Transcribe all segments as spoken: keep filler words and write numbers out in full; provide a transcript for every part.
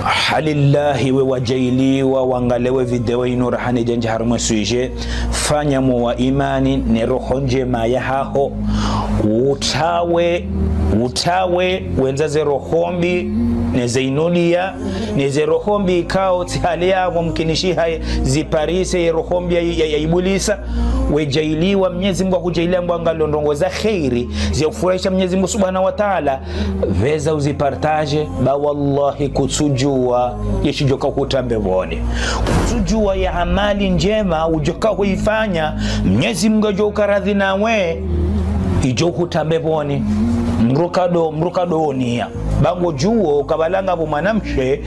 Halillahi, we wadjaaliwa wangaliye video inu raha nidjandja harumwa sujet, fanya mwa imani ne roho ndjema yahaho. Utrawe, utrawe wendza ze roho mbi, ne ze inuliya, ne ze roho mbi ikao tsi hali yapvo mkinishiha ziparise ye roho mbi ya, ya, ya Ibulisa. We djaaliwa, Mnyezi Mungu akudjaaliya ngwangaliyo ndrongo za kheri, za ufurahisha Mnyezi Mungu Subhanahu wa Taala, pvendza uzipartage, ba wallahi kutsudjuwa ye shidjoka huhutra mbepvoni. Kutsudjuwa ye amali ndjema udjoka huifanya, Mnyezi Mungu adjo uka radhi nawe, idjo huhutra mbepvoni. Mdru kado, mdru kado oniya. Ba ngodjuwo kabala ngapvo mwanamshe,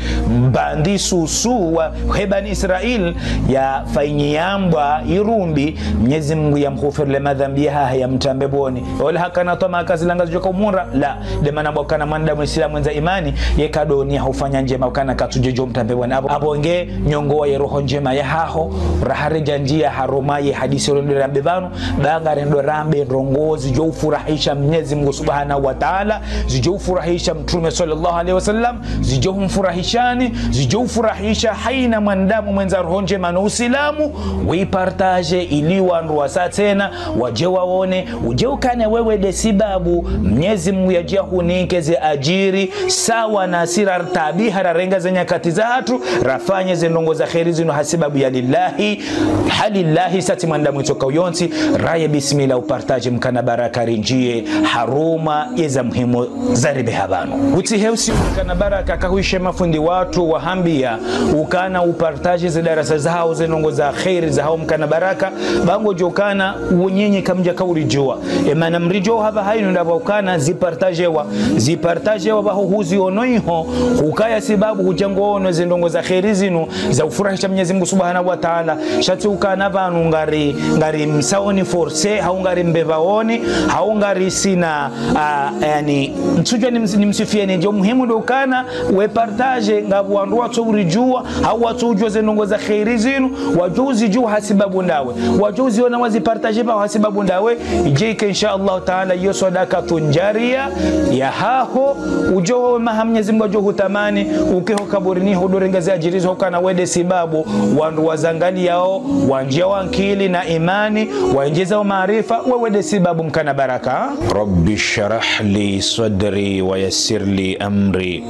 bandi susu wa he Bani Israil, ya fanyiyambwa irumbi, Mnyezi Mungu yamhufirile madhambi yahahe, yamtre mbepvoni. Ola hakana twamaa ka zila ngazidjoka umhundra, la, nde mana pvwa ukana mwanadamu Isilamu mwendza imani, ye kado oniya hufanya ndjema ukana katsudjo djo mtra mbepvoni. Apvo, apvo nge nyongo wa ye roho ndjema yahaho, raha ridjandjiya harumwa ye hadisi rendo rambe pvanu, ba ngarendo rambe ndrongo zidjo ufurahisha Mnyezi Mungu Subhanahu wa Taala, zidjo ufurahisha Mtrume swallallahu alayhi wa sallam, zidjo humfurahishani, zidjo ufurahisha hayina mwanadamu mwendza roho ndjema no Usilamu, wipartage ili wandru wasa tsena, wadje waone, udje ukane wewe nde sibabu, Mnyezi Mungu yadje yahunike ze adjiri, sawa na si rartabiha rarenga ze nyakati zahatru, rafanye ze ndrongo za kheri zinu ha sibabu ya lillahi, ha lillahi, satsi mwanadamu itsoka uyontsi, raye bismillah upartage mkana baraka rindjiye harumwa ye za muhimu zaribeha pvanu. Utsihe usiku mkana baraka kahuishe mafundi watru wahambiya ukana upartage ze darasa zahawo, ze ndrongo za kheri zahawo mkana baraka, ba ngodjo ukana wo nyinyi kamdjaka uridjuwa. Ye mana mridjuwa hapvaha inu nda pvwa ukana zipartagewa, zipartagewa pvaho huziono iho, hukaya sibabu hudja ngoono ze ndrongo za kheri zinu, za ufurahisha Mnyezi Mungu Subhanahu wa Taala. Sha tsi ukana pvanu ngari, ngari msaoni forcé, hau ngari mbepvoni, hau ngari sina, ah, yaani, ntsudjuwa nims-, nimsifiyeni, djo muhimu ndo ukana, we partage, ngapvo wandru watso uridjuwa, hau watso udjuwa ze ndrongo za kheri zinu, wadjo uzidjuwa ha sibabu ndawe. Wadjo uziona wazipartage pvaho ha sibabu ndawe, idje ike insha Allah Taala, iyo swadakatun djariya yahaho, udjo ho maha Mnyezi Mungu adjo hutamani, uke ho kaburini ho udo renga ze adjiri zo ukana we nde sibabu, wandru wazangaliyao, wandjiya wa ankili na imani, wandjiza wa maarifa, wewe nde sibabu mkana baraka. رب اشرح لي صدري ويسر لي أمري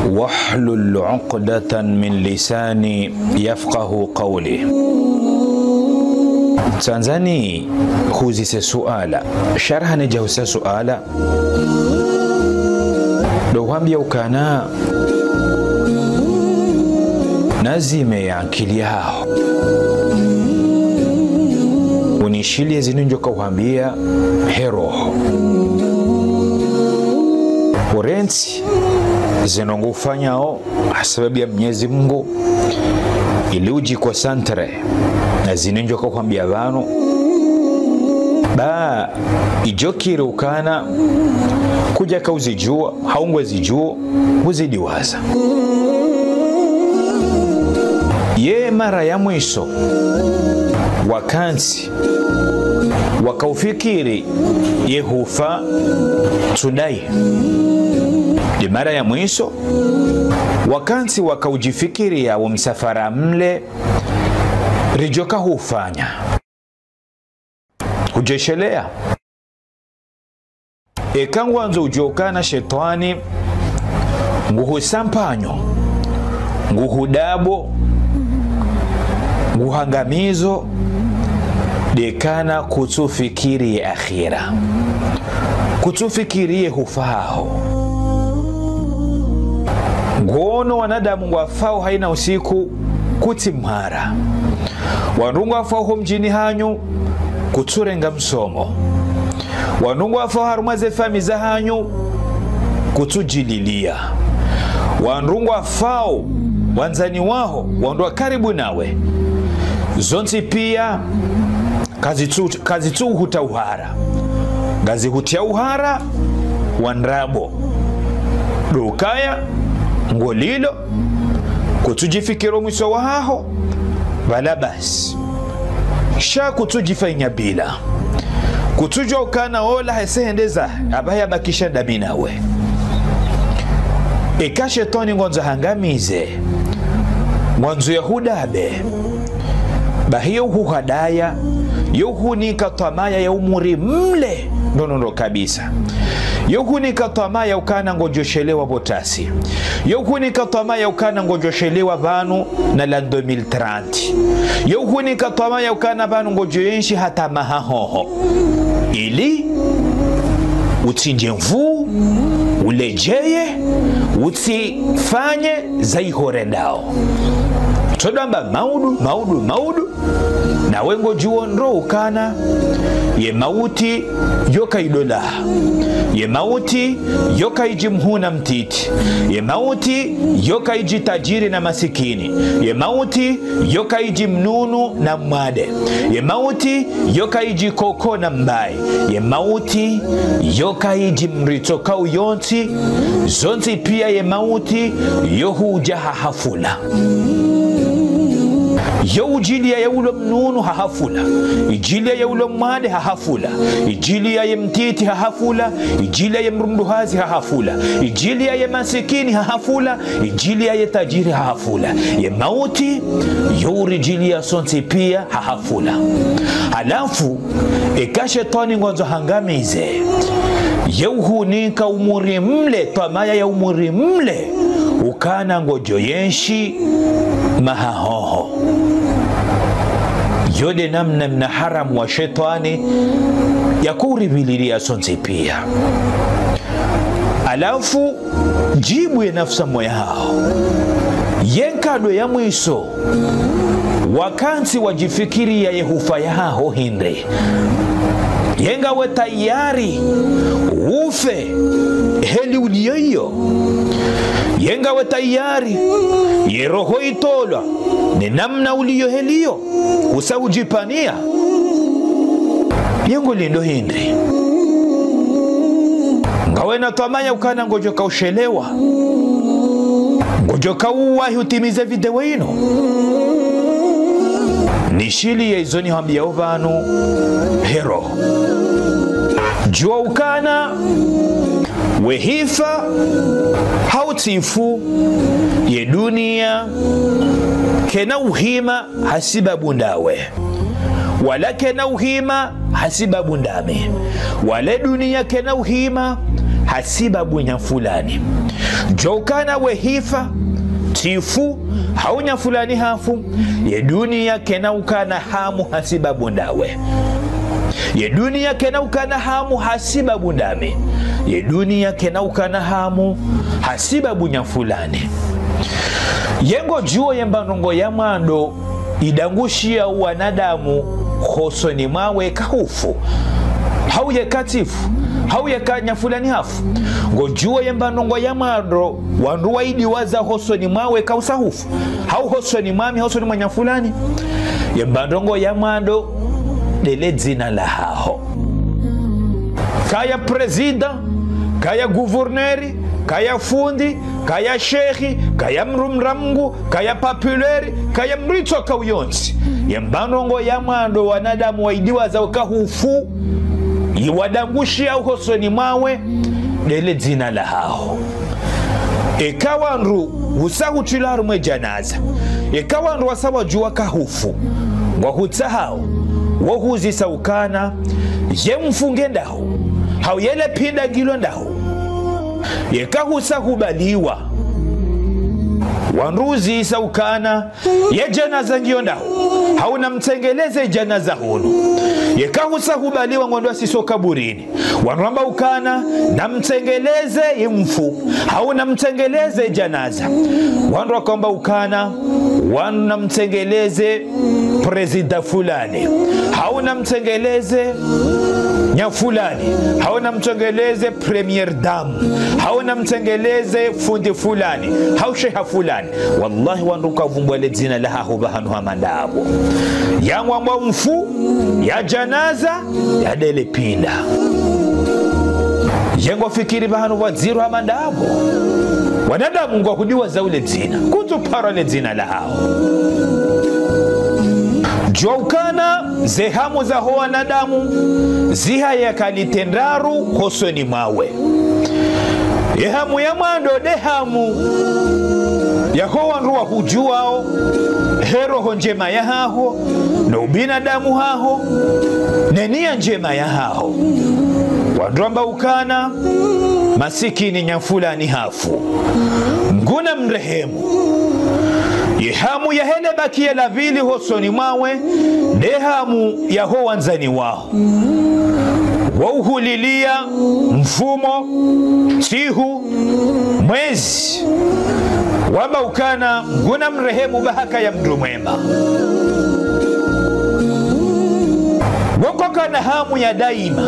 واحلل عقدة من لساني يفقهوا قولي. Tsandzani huzise suala. Sha raha nidja huzisa suala, ndo hwambiya ukana nazime ye ankili yaho. Unishiliye zinu ndjoka uhwambiya he roho. Urentsi ze ndrongo ufanyao ha sababu ya Mnyezi Mungu, ili udjiconcentré na zinu ndjoka uhwambiya pvanu. Ba idjo kiri ukana kudjaka uzidjuwa, hau ngwezidjuwo, uzidiwaza. Ye mara ya mwiso wakantsi waka ufikiri ye hufa tsudayi. Nde mara ya mwiso wakantsi waka udjifikiriya wo msafara mle ridjoka hufanya. Hudjesheleya. Eka ngwandzo udjuwe ukana shetwani nguhusa mpanyo, nguhudabo, nguhangamizo, nde ukana kutsufikiri ye akhira. Kutsufikiri ye hufa haho. Ngoono wanadamu ngwafao hayina usiku kutsi mhara. Wandru ngwafao ho mdjini hanyu, kutsurenga msomo. Wandru ngwafao harumwa ze famiyi zahanyu, kutsudjililiya. Wandru ngwafao wandzani waho, wandru wa karibu nawe. Zontsi piya kazitsu, kazitsu uhuta uhara. Ngazihutiya uhara wa ndrabo. Ndo ukaya ngolilo, kutsudjifikiri o mwiso wahaho, pvala basi. Sha kutsudjifanya bila. Kutsudjuwa ukana ola hese hendeza, apvaha yabakisha ndami nawe. Eka shetwani ngwandzo yahangamize, ngwandzo yahudabe, bahi yo uhuhadaya, yo uhunika twamaya ya umuri mle, ndo ndo ndo kabisa. Yo uhunika twamaya ukana ngodjo shelewa pvo tasi. Yo uhunika twamaya ukana ngodjo shelewa pvanu na la deux mille trente. Yo uhunika twamaya ukana pvanu ngodjo yenshi hata maha hoho. Ili utsindje nvuu, uledjeye, utsifanye za ihorendao. Todamba maudu, maudu, maudu. Nawe ngodjuwo ndro ukana, ye mauti yo kayidolaha. Ye mauti yo kayidji mhuu na mtiti. Ye mauti yo kayidji tajiri na masikini. Ye mauti yo kayidji mnunu na mwade. Ye mauti yo kayidji koko na mbayi. Ye mauti yo kayidji mritso kau yontsi. Zontsi pia ye mauti yo hudja ha hafula. Yo udjiliya ye ulo mnunu ha hafula. Idjiliya ye ulo mwade ha hafula. Idjiliya ye mtiti ha hafula. Idjiliya ye mrumduhazi ha hafula. Idjiliya ye masikini ha hafula. Idjiliya ye tajiri ha hafula. Ye mauti yo uridjiliya sontsi pia ha hafula. Halafu, eka shetwani ngwandzo yahangamize, ye uhunika umuri mle, twamaya ya umuri mle, ukana ngodjo yenshi maha hoho. Yo nde namna mna haramu wa shetwani yako uripvililia sontsi pia. Halafu, djibu ye nafsi moya haho. Ye nkado ya mwiso, wakantsi wadjifikiriya ye hufa yahaho hindri. Ye ngawe tayari ufe heli uliyo iyo. Ye ngawe tayari ye roho itolwa ne namna uliyo heliyo. Usa udjipvaniya. Ye ngolindo hindri. Ngawe na twamaya ukana ngodjo kaushelewa. Ngodjo kauwahi utimize video inu. Nishiliye izo nihambiyao pvanu hero. Djuwa ukana we hifa hau tsifu, ye duniya kayina uhima hasibabu ndawe. Wala kayina uhima hasibabu ndami. Wala duniya kayina uhima hasibabu nya fulani. Djuwa ukana we hifa, tsifu, hau nya fulani hafu, ye duniya kayina ukana hamu hasibabu ndawe. Ye duniya kayina ukana hamu hasibabu ndami. Ye duniya kayina ukana hamu hasibabu nya fulani. Ye ngodjuwo ye mba ndrongo ya mwando idangushiya wanadamu hosoni mwawe eka hufu. Hau yeka tsifu. Hau yeka nya fulani hafu. Ngodjuwo ye mba ndrongo ya mwando wandru waidiwaza hosoni mwawe eka usa hufu. Hau hosoni mwami, hosoni mwa nya fulani. Ye mba ndrongo ya mwando ndele dzina lahaho. Kaya prezida, kaya guverneri, kaya fundi, kaya shehi, kaya mdru mdra Mngu, kaya papileri, kaya mritso kauyontsi. Ye mba ndrongo ya mwando wanadamu waidiwaza uka hufu, iwadangushiya hosoni mwawe, ndele dzina lahaho. Eka wandru usa hutrilwa harumwa ye djanaza. Eka wandru wasa wadjuwa ka hufu. Ngwa hutsahao, wo huzisa ukana, ye mfu nge ndahu. Hau yele pinda ngilo ndahu. Yeka husa hubaliwa. Wandru uzisa ukana, ye djanaza ngiyo ndahu. Hau namtsengeleze djanaza hunu. Yeka husa hubaliwa ngondro asiso kaburini. Wandru wamba ukana, namtsengeleze ye mfu. Hau namtsengeleze djanaza. Wandru wakamba ukana, wanu namtsengeleze prezida fulani. Hau namtsengeleze nya fulani. Hau namtsengeleze première dame. Hau namtsengeleze fundi fulani. Hau sheha fulani. Wallahi wandru kavumbwa le dzina lahaho pvahanu hama ndapvo. Yangwambwa mfu, ya djanaza, ya ndele pinda. Ye ngo fikiri pvahanu pvwadziro hama ndapvo. Wanadamu ngwa hudiwaza ule dzina. Kutsu parwa le dzina lahaho. Djuwa ukana ze hamu zaho wanadamu, zihaya kalite ndraru hosoni mwawe. Ye hamu ya mwando nde hamu yaho wandru wahudjuwao, he roho ndjema yahaho, no ubinadamu haho, ne niya ndjema yahaho. Wandru wamba ukana, masikini nyafulani hafu. Mngu namrehemu. Ye hamu yahe le bakiya la pvili hosoni mwawe, nde hamu yaho wandzani waho. Wauhulilia mfumo, ntsihu, mwezi, wamba ukana Mngu namrehemu bahaka ya mndru mwema. Woko kana hamu ya daima,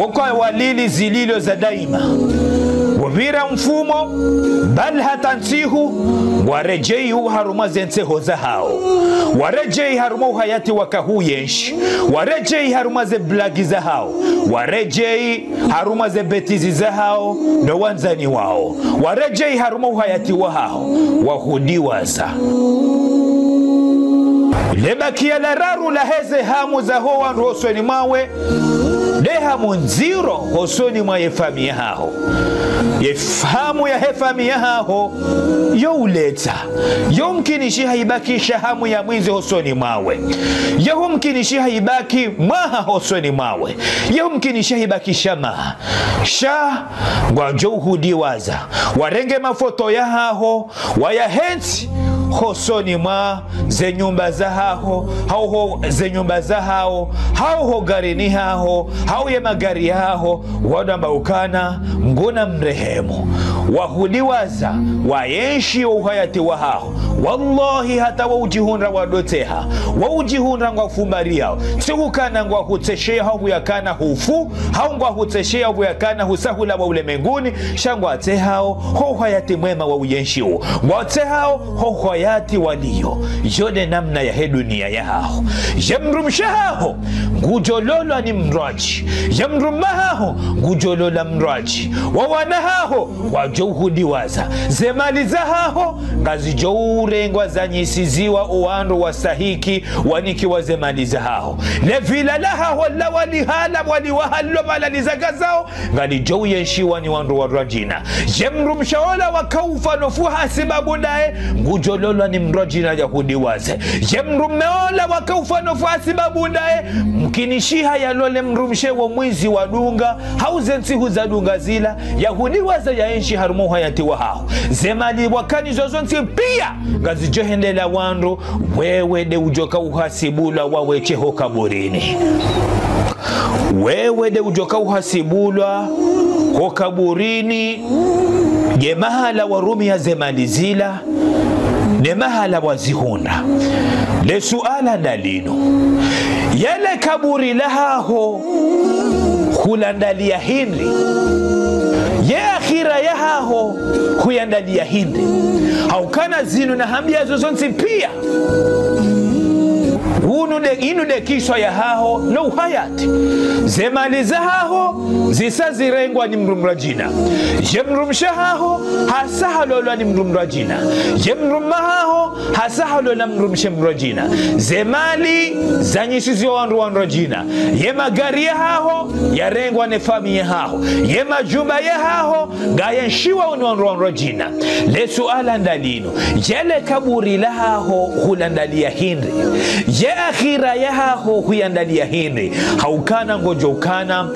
woko walili zililo za daima. Wopvira mfumo, bali hata ntsihu, ngwaredjeyi harumwa ze ntseho zahawo. Waredjeyi harumwa uhayati wakahuyenshi. Waredjeyi harumwa ze blague zahawo. Waredjeyi harumwa ze bêtises zahawo no wandzani wawo. Waredjeyi harumwa uhayati wahawo. Wahudiwaza. Le bakiya la raru laheze hamu zaho wandru hosoni mwawe, nde hamu ndziro hosoni mwa ye famiyi yahaho. Ye hamu yahe famiyi yahaho, yo uletsa. Yo mkinishiha ibakisha hamu ya mwezi hosoni mwawe. Yo mkinishiha ibaki mwaha hosoni mwawe. Yo mkinishiha ibakisha maha. Sha ngwadjo uhudiwaza. Warenge mafoto yahaho, wayahentsi hosoni mwa ze nyumba zahaho, hau ho ze nyumba zahawo, hau ho garini haho, hau ye magari yahaho, wado wamba ukana Mngu namrehemu. Wahudiwaza, wayenshi wo uhayati wahaho. Wallahi, hata waudjihundra wadotseha, waudjihundra ngwafumbariyao. Tsi ukana ngwahutsesheya hau yakana hufu, hau ngwahutsesheya hau yakana husahula wa ulemenguni, sha ngwatsehao ho uhayati mwema wa uyenshi wo. Ngwatsehao ho uhayati waliyo. Yo nde namna yahe duniya yahaho. Ye mdrumshe haho, ngudjo lolwa ni mdrwadji. Ye mdrume haho, ngudjo lola mdrwadji. Wo wana haho, wadjo uhudiwaza. Ze mali zahaho, ngazidjo urengwa zanyisiziwa o wandru wastahiki wanikiwa ze mali zahaho. Le villa lahaho la walihala, waliwaha lilo pvala lizakazao, ngalidjo uyenshiwa ni wandru wandrwadjina. Ye mdrumshe ola wakaufa no ufu hasibabu ndaye, ngudjo lolwa ni mdrwadjina yahudiwaze. Ye mdrume ola wakaufa no ufu hasibabu ndaye, mkinishiha yalole mdrumshe wo mwezi wadunga, hau ze ntsihu zadunga zila, yahudiwaza yayenshi harumwa uhayati wahaho. Ze mali wakanazo zontsi piya, ngazidjo hendela wandru, wewe nde udjoka uhasibulwa wawe she ho kaburini. Wewe nde udjoka uhasibulwa ho kaburini, ye mahala warumiya ze mali zila, ne mahala wazihundra. Le suala ndalinu. Yele kaburi lahaho, hulandaliya hindri? Ye akhira yahaho, huyandaliya hindri? Hau kana zinu nahambiya zo zontsi piya. Unu nde, inu nde kiswa yahaho no uhayati. Ze mali zahaho zisa zirengwa ni mdru mdrwadjina. Ye mdrumshe haho hasa halolwa ni mdru mdrwadjina. Ye mdrume haho hasa halola mdrumshe mdrwadjina. Ze mali zanyisiziwa wandru wandrwadjina. Ye magari yahaho yarengwa ne famiyi yahaho. Ye majumba yahaho ngayenshiwao ni wandru wandrwadjina. Le suala ndalinu. Yele kaburi lahaho hulandaliya hindri? Ye akhira yahaho huyandaliya hindri? Hau kana ngodjo ukana,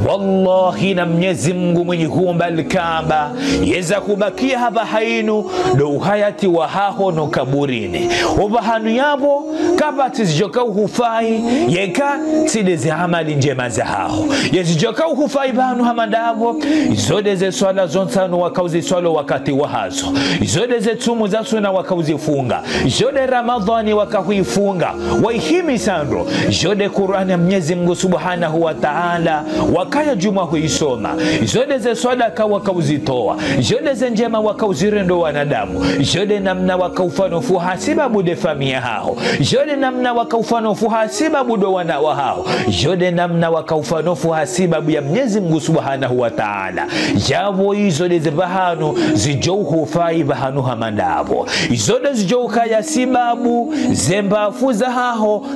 wallahi na Mnyezi Mngu mwinyi huumba likaaba, yeza kubakiya hapvaha inu, ndo uhayati wahaho no kaburini. Opvahanu yapvo, kapvatsi zidjoka uhufayi, yeka tsi nde ze amali ndjema zahaho. Ye zidjoka uhufayi pvanu hama ndapvo, zo nde ze swala zo ntsanu wakauziswali wakati wahazo. Zo nde ze tsumu za suna wakauzifunga. Zo nde Ramadhani wakahuifunga. Waihimisa ndro. Zo nde Kur'ani ya Mnyezi Mngu Subhanahu wa Ta'ala wakaya djumwa huisoma. Zo nde ze swadaka wakauzitowa. Zo nde ze ndjema wakauzirenda wanadamu. Zo nde namna wakaufa no ufu hasibabu nde famiyi yahaho. Zo nde namna wakaufa no ufu hasibabu ndo wana wahaho. Zo nde namna wakaufa no ufu hasibabu ya Mnyezi Mngu Subhanahu wa Ta'ala. Yapvo izo nde ze pvahanu zidjo uhufayi pvahanu hama ndapvo. Izo nde zidjo ukaya sibabu ze mbavu zahaho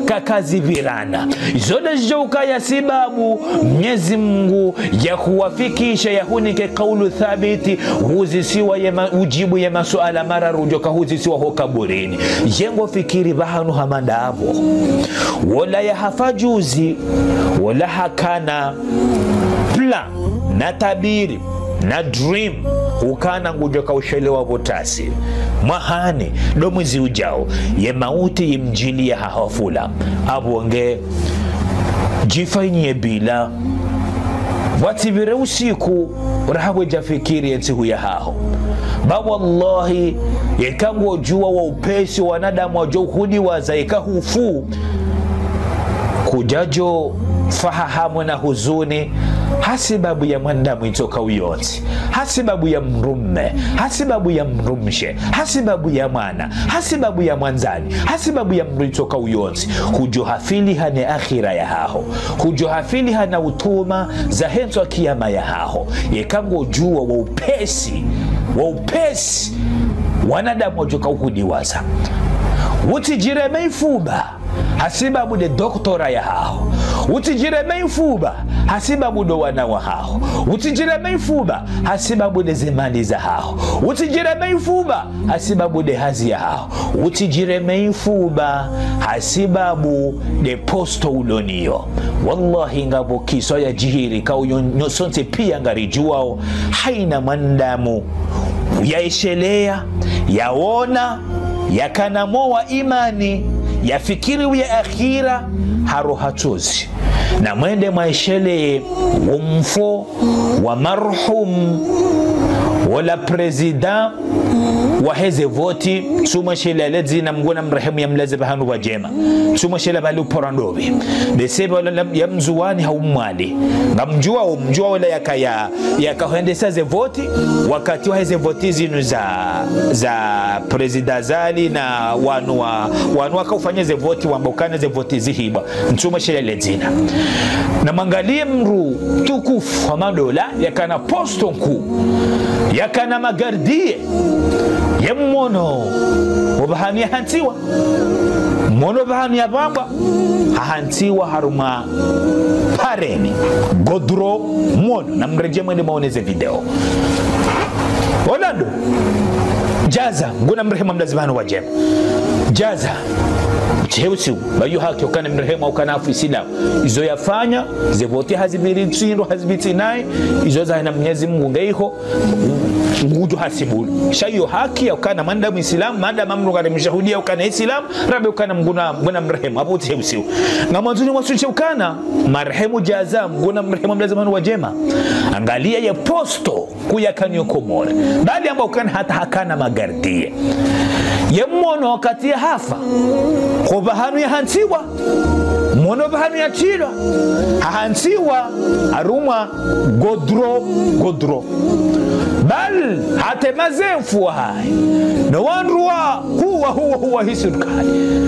kakazipvirana. Izo ndezidjo ukaya sababu Mnyezi Mungu yahuwafikishe, yahunike kaulu thabiti, uzisiwa ye ma-, ujibu ye masuala mararu udjo kahuzisiwa ho kaburini. Ye ngofikiri pvahanu hama ndapvo. Wola yahafa juzi, wola hakana plan, na tabiri, na dream, ukana ngudjo kaushelewa pvo tasi. Mwahani, ndo mwezi ujao, ye mauti yimdjiliye ha hafula. Apvo nge, djifanyiye bila, watsipvire usiku, raha pvwe djafikiri ye ntsihu yahaho. Ba wallahi, yeka ngodjuwa wo upesi wanadamu wadjo uhudiwaza yeka hufu, kudjadjo fahamu na huzuni, ha sababu ya mwanadamu yitsoka uyontsi, ha sababu ya mdrume, ha sababu ya mdrumshe, ha sababu ya mwana, ha sababu ya mwandzani, ha sababu ya mdru yitsoka uyontsi, kudjo hafiliha ne akhira yahaho, kudjo hafiliha na utuma zahe ntsihu ya kiyama yahaho. Yeka ngodjuwa wo upesi, wo upesi wanadamu wadjo kauhudiwaza. Utsidjireme ifuba ha sababu nde doctorat yahaho. Utsidjireme ifuba ha sababu ndo wana wahaho. Utsidjireme ifuba ha sababu nde zemali zahaho. Utsidjireme ifuba ha sababu nde hazi yahaho. Utsidjireme ifuba ha sababu nde posto ulo nayo. Wallahi, ngapvo kiswa yadjiri, kauyo nyo sontsi piya ngaridjuwao. Haina mwanadamu yaesheleya, yaona, yakana mo wa imani, yafikiri uye akhira, haroha tsozi. Na mwende mwaesheleye wo mfo wa marhum, wola président wahe ze voti, tsumweshelea le dzina, Mngu namrehemu yamlaze pvahanu pvadjema. Tsumweshelea pvale upora ndopvi. Bese pvala la-, ya Mndzuwani hau Mwali. Ngamdjuwao, mdjuwao wola yakaya, yakahendesa ze voti, wakati wahe ze voti zinu za, za président Azali na wanu wa, wanu wakaufanya ze voti wamba ukana ze voti zihibwa. Ntsumweshelea le dzina. Na mwangaliye mdru tukufu wa madola, yakana posto nkuu, yakana magardie, ye mwono opvahanu yahantsiwa, mwono opvahanu yapvambwa, hahantsiwa harumwa pareni, godro, mwono, namredjee mwende mwaone ze video. Orlando, Djaza, Mngu namrehemu yamlaze pvahanu pvadjema. Djaza, tsheusiu, ba yo haki, ukana mrehemu, ukana hafu Isilamu. Izo yafanya, ze voti hazipviri ntsindu, hazipviri tsinayi, izo zahina Mnyezi Mngu ngeiho, ngudjo hasibulwa. Sha yo haki ya ukana mwanadamu Isilamu, maadamu Mngu ngari mshahudiya ukana Isilamu, rabe ukana Mngu na, Mngu namrehemu, apvo tsheusiu. Ngamwandzo niwaswilishe ukana, marehemu Djaza, Mngu namrehemu yamlaze pvahanu pvadjema. Angaliya ye posto nkuu yakana yo Komori. Bali amba ukana hata hakana magardie. Ye mwono wakati yahafa, opvahanu yahantsiwa, mwono opvahanu yatsilwa, hahantsiwa harumwa godro, godro. Bali hata ye mazefu wahahe, no wandru wa huwa, huwa, huwa he sirikali,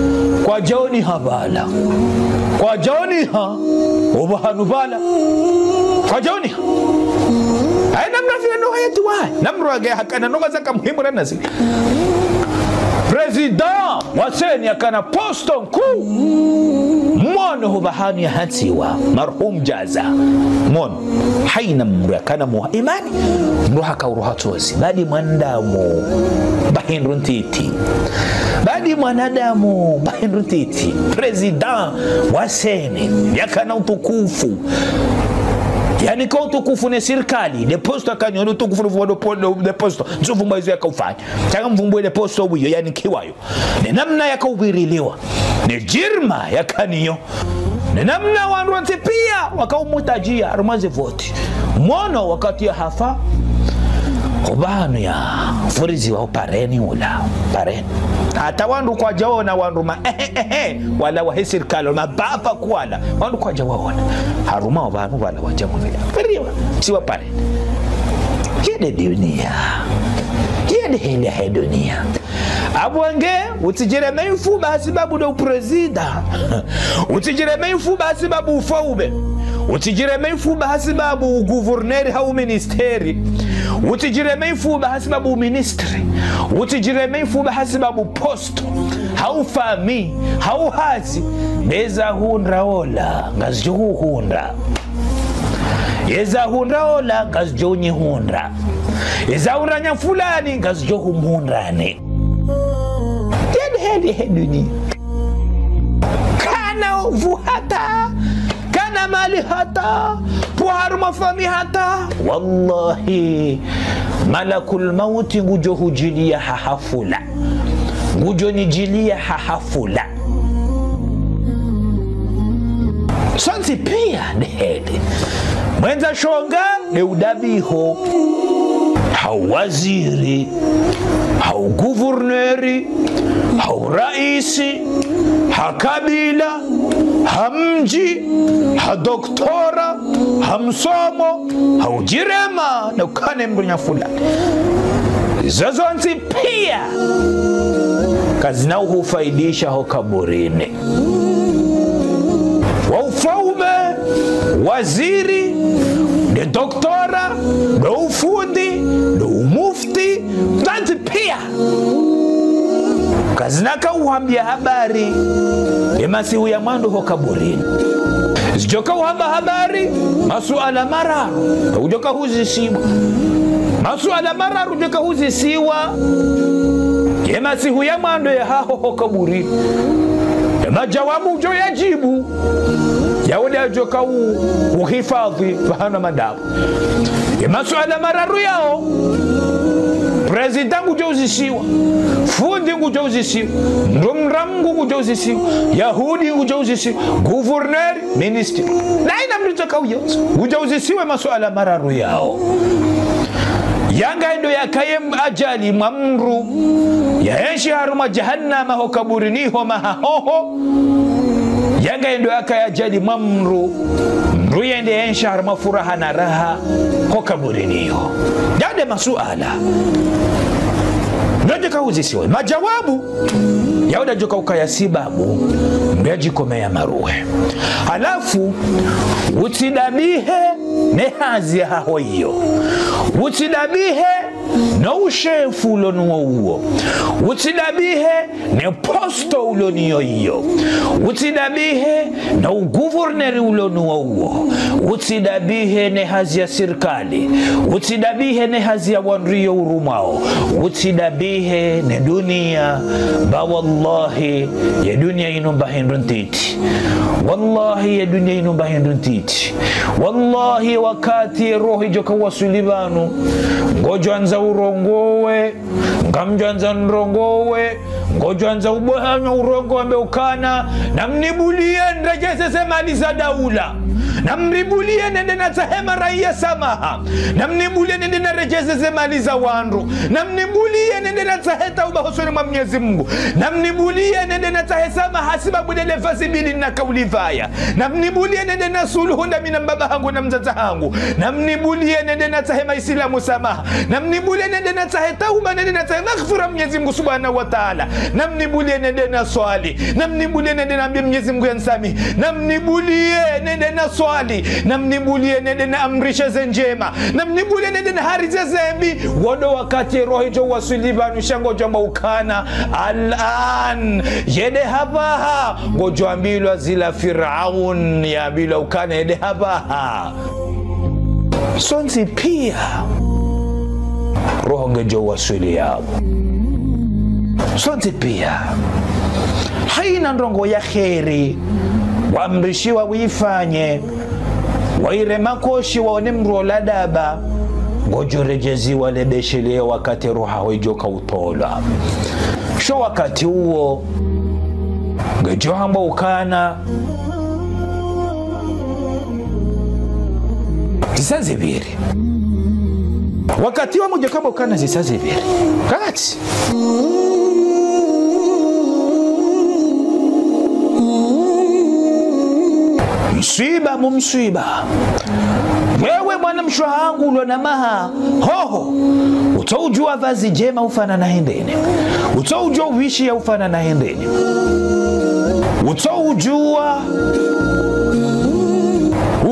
kwadjaoniha pvala. Kwadjaoniha opvahanu pvala. Kwadjaoniha. Ayi, namna fila no hayati wahe. Namna wage hakana no ngazaka muhimu rana zi. Président wa CENI yakana posto nkuu. Mwono opvahanu yahantsiwa, marhum Djaza. Mwono. Haina mdru yakana mo wa imani, mdru haka uroha tsozi. Badi mwanadamu, ba hindru ntiti. Badi mwanadamu, ba hindru ntiti. Président wa CENI, yakana utukufu. Yanika utukufu ne sirikali, nde posto yakana yo utukufu, nde po-, nde posto. Ntsupvumba izo yakaufanya. Tsanga mvumbuwe nde posto wiyo, yanikiwa yo. Ne namna yakaupviriliwa. Ne djirma yakana yo. Ne namna wandru wontsi piya wakaumutadjiya harumwa ze voti. Mwono wakati yahafa, opvahanu yafuriziwa opareni ula, pareni. Hata wandru kwadjaona wandru ma, ehe, ehe, wala wahe sirikali, mababa kwala. Wandru kwadjawaona. Harumwa opvahanu pvala wadja mwamila. Firiwa, tsiwa pareni. Yende duniya. Yende heli yahe duniya. Apvo nge, utsidjireme ifuba ha sababu ndo uprésident. Utsidjireme ifuba ha sababu ufaube. Utsidjireme ifuba ha sababu ugouverneur hau ministère. Utsidjireme ifuba hasibabu ministre. Utsidjireme ifuba hasibabu poste. Hau fami, hau hazi. Eza hundra ola, ngazidjo huhundra. Eza hundra ola, ngazidjo nyihundra. Eza hundra nya fulani, ngazidjo humhundrani. Yedi heli he dunia. Kana uvu hata, kana mali hata, pvo harumwa fami hata. Wallahi, malakul mauti ngudjo hudjiliya ha hafula. Ngudjo nidjiliya ha hafula. Sontsi piya nde heli. Mwendza shonga nde udabiho. Hau waziri, hau guvurneri, hau raisi, ha kabila, ha mdji, ha doktora, ha msomo, hau djirema, na ukane mdru nya fulani. Zo zontsi piya kazina uhufaidisha ho kaburini. Wa ufaume, waziri, nde doktora, nde ufundi, nde umufti, zontsi piya kazina ka uhambia habari ye masihu ya mwando ho kaburini. Zidjoka uhamba habari masuala mararu, udjoka huzisiwa. Masuala mararu udjoka huzisiwa ye masihu ya mwando ya haho ho kaburini. Ye majawabu udjo yadjibu, yawo nde yadjoka u-, uhifadhi pvahanu madabu. Ye masuala mararu yawo, prezida ngudjo uzisiwa, fundi ngudjo uzisiwa, mdru mramngu ngudjo uzisiwa, yahudi ngudjo uzisiwa, guvurneri, ministri. Na ina mdru djoka uyo, ngudjo uzisiwa masuala mararu yawo. Yanga ndo yakaye m-, ajali mwa mdru, yaenshi harumwa jahannama ho kaburini ho maha hoho. Yanga ndo yakaye ajali mwa mdru, mdru yende yenshi harumwa furaha na raha ho kaburini ho. Yande masuala. Nodje ka uzisiwa. Majawabu, yawo nde yadjoka ukaya sibabu, mdru yadjikomeya maruwe. Halafu, utsidabihe ne hazi ya haho iyo. Utsidabihe no ushefu ulo nuwo uwo. Utsidabihe ne poste ulo niyo iyo. Utsidabihe no uguvurneri ulo nuwo uwo. Utsidabihe ne hazi ya sirikali. Utsidabihe ne hazi ya wandru iyo urumwao. Utsidabihe ne dunia. Ba wallahi, ye dunia inu mba hindru ntiti. Wallahi, ye dunia inu mba hindru ntiti. Wallahi, wakati ye roho idjoka waswili pvanu, ngodjo andza urongowe, ngamdjo andza nrongowe, ngodjo andza ubohanywa urongowe mbe ukana, namnibuliye nredjeze ze mali za daula. Namnibuliye nende natsahe maraiya samaha. Namnibuliye nende naredjeze ze mali za wandru. Namnibuliye nende natsahe tauba hosoni mwa Mnyezi Mungu. Namnibuliye nende natsahe samaha sibabu ndele vazi mbili naka ulivaya. Namnibuliye nende nasuluhu ndami na mbaba hangu na mdzadze hangu. Namnibuliye nende natsahe maisilamu samaha. Namnibuliye nende natsahe tauba, nende natsahe maghfira Mnyezi Mungu Subhanahu wa Ta'ala. Namnibuliye nende naswali. Namnibuliye nende nambiye Mnyezi Mungu yanisamihi. Namnibuliye nende naswali. Namnibuliye nende naamrishe ze ndjema. Namnibuliye nende naharize ze mbi. Wo ndo wakati roho idjo waswili pvanu sha ngodjo amba ukana. Al-an. Yende hapvaha. Ngodjo ambilwa zila Firaun yambilwa ukana yende hapvaha. Sontsi piya. Roho ngedjo waswili yapvo. Sontsi piya. Haina ndrongo ya kheri waamrishiwa uifanye, waire makoshi waone mdru ola daba, ngodjo redjeziwa le besheleya wakati roho yaho idjoka utolwa. Sho wakati uwo, ngedjo hambwa ukana zisa zipviri. Wakati wa mdjo hambwa ukana zisa zipviri. Kakati. Mswiba, mu mswiba. Wewe mwana mshe hangu ulo na maha hoho. Utso udjuwa vazi ndjema ufanana hindrini. Utso udjuwa uwishi ya ufanana hindrini. Utso udjuwa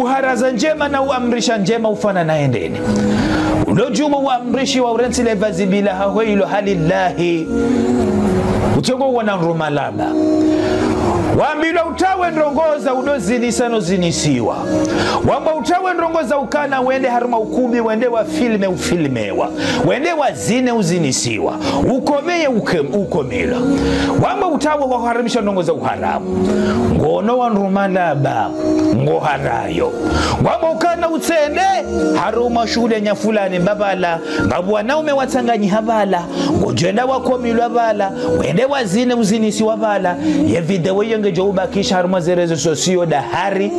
uharaza ndjema na uamrisha ndjema ufanana hindrini. Ulo djumwa waamrishiwa urantsi le vazi bila haho ilo halillahi. Utsongo wona ndru malaba. Wambilwa utawe ndrongo za udozinisa no zinisiwa. Wamba utawe ndrongo za ukana wende harumwa ukumbi, wende wafilme ufilmewa. Wende wazine uzinisiwa. Ukomeye uke-, ukomelwa. Wamba utawe waharamisha ndrongo za uharamu. Ngono wa ndru malaba. Ngo harayo. Wamba ukana utsende, harumwa shuhuli ya nyafulani mbapvala, ngapvo wanaume watsanganyiha pvala, ngodjo enda wakomilwa pvala, wende wazine uzinisiwa pvala, ye video iyo ngedjo ubakisha harumwa ze réseaux sociaux dahari,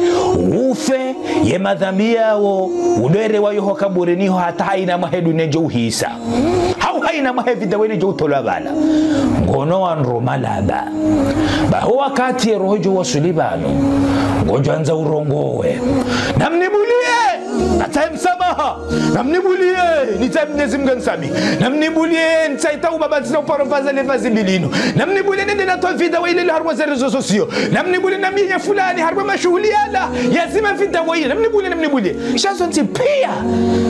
ufe, ye madhambi yawo, udo erewa yo ho kaburini ho hata haina mwahe dunia djo uhisa. Hau haina mwahe video ile djo utolwa pvala. Ngono wa ndru malaba. Baho wakati ye roho djo waswili pvanu. Ngodjo andza urongowe. Namnibulie! Natsahe msamaha! Namnibulie! Nitsahe Mnyezi Mngu anisamihi. Namnibulie! Nitsahe tauba ba ntsina uparo vaza le vazi bilinu. Namnibulie nende natowe video ile harumwa ze réseaux sociaux. Namnibulie namyenye fulani harumwa mashuhuli yala. Yazime video ile. Namnibulie, namnibulie. Sha zontsi pia.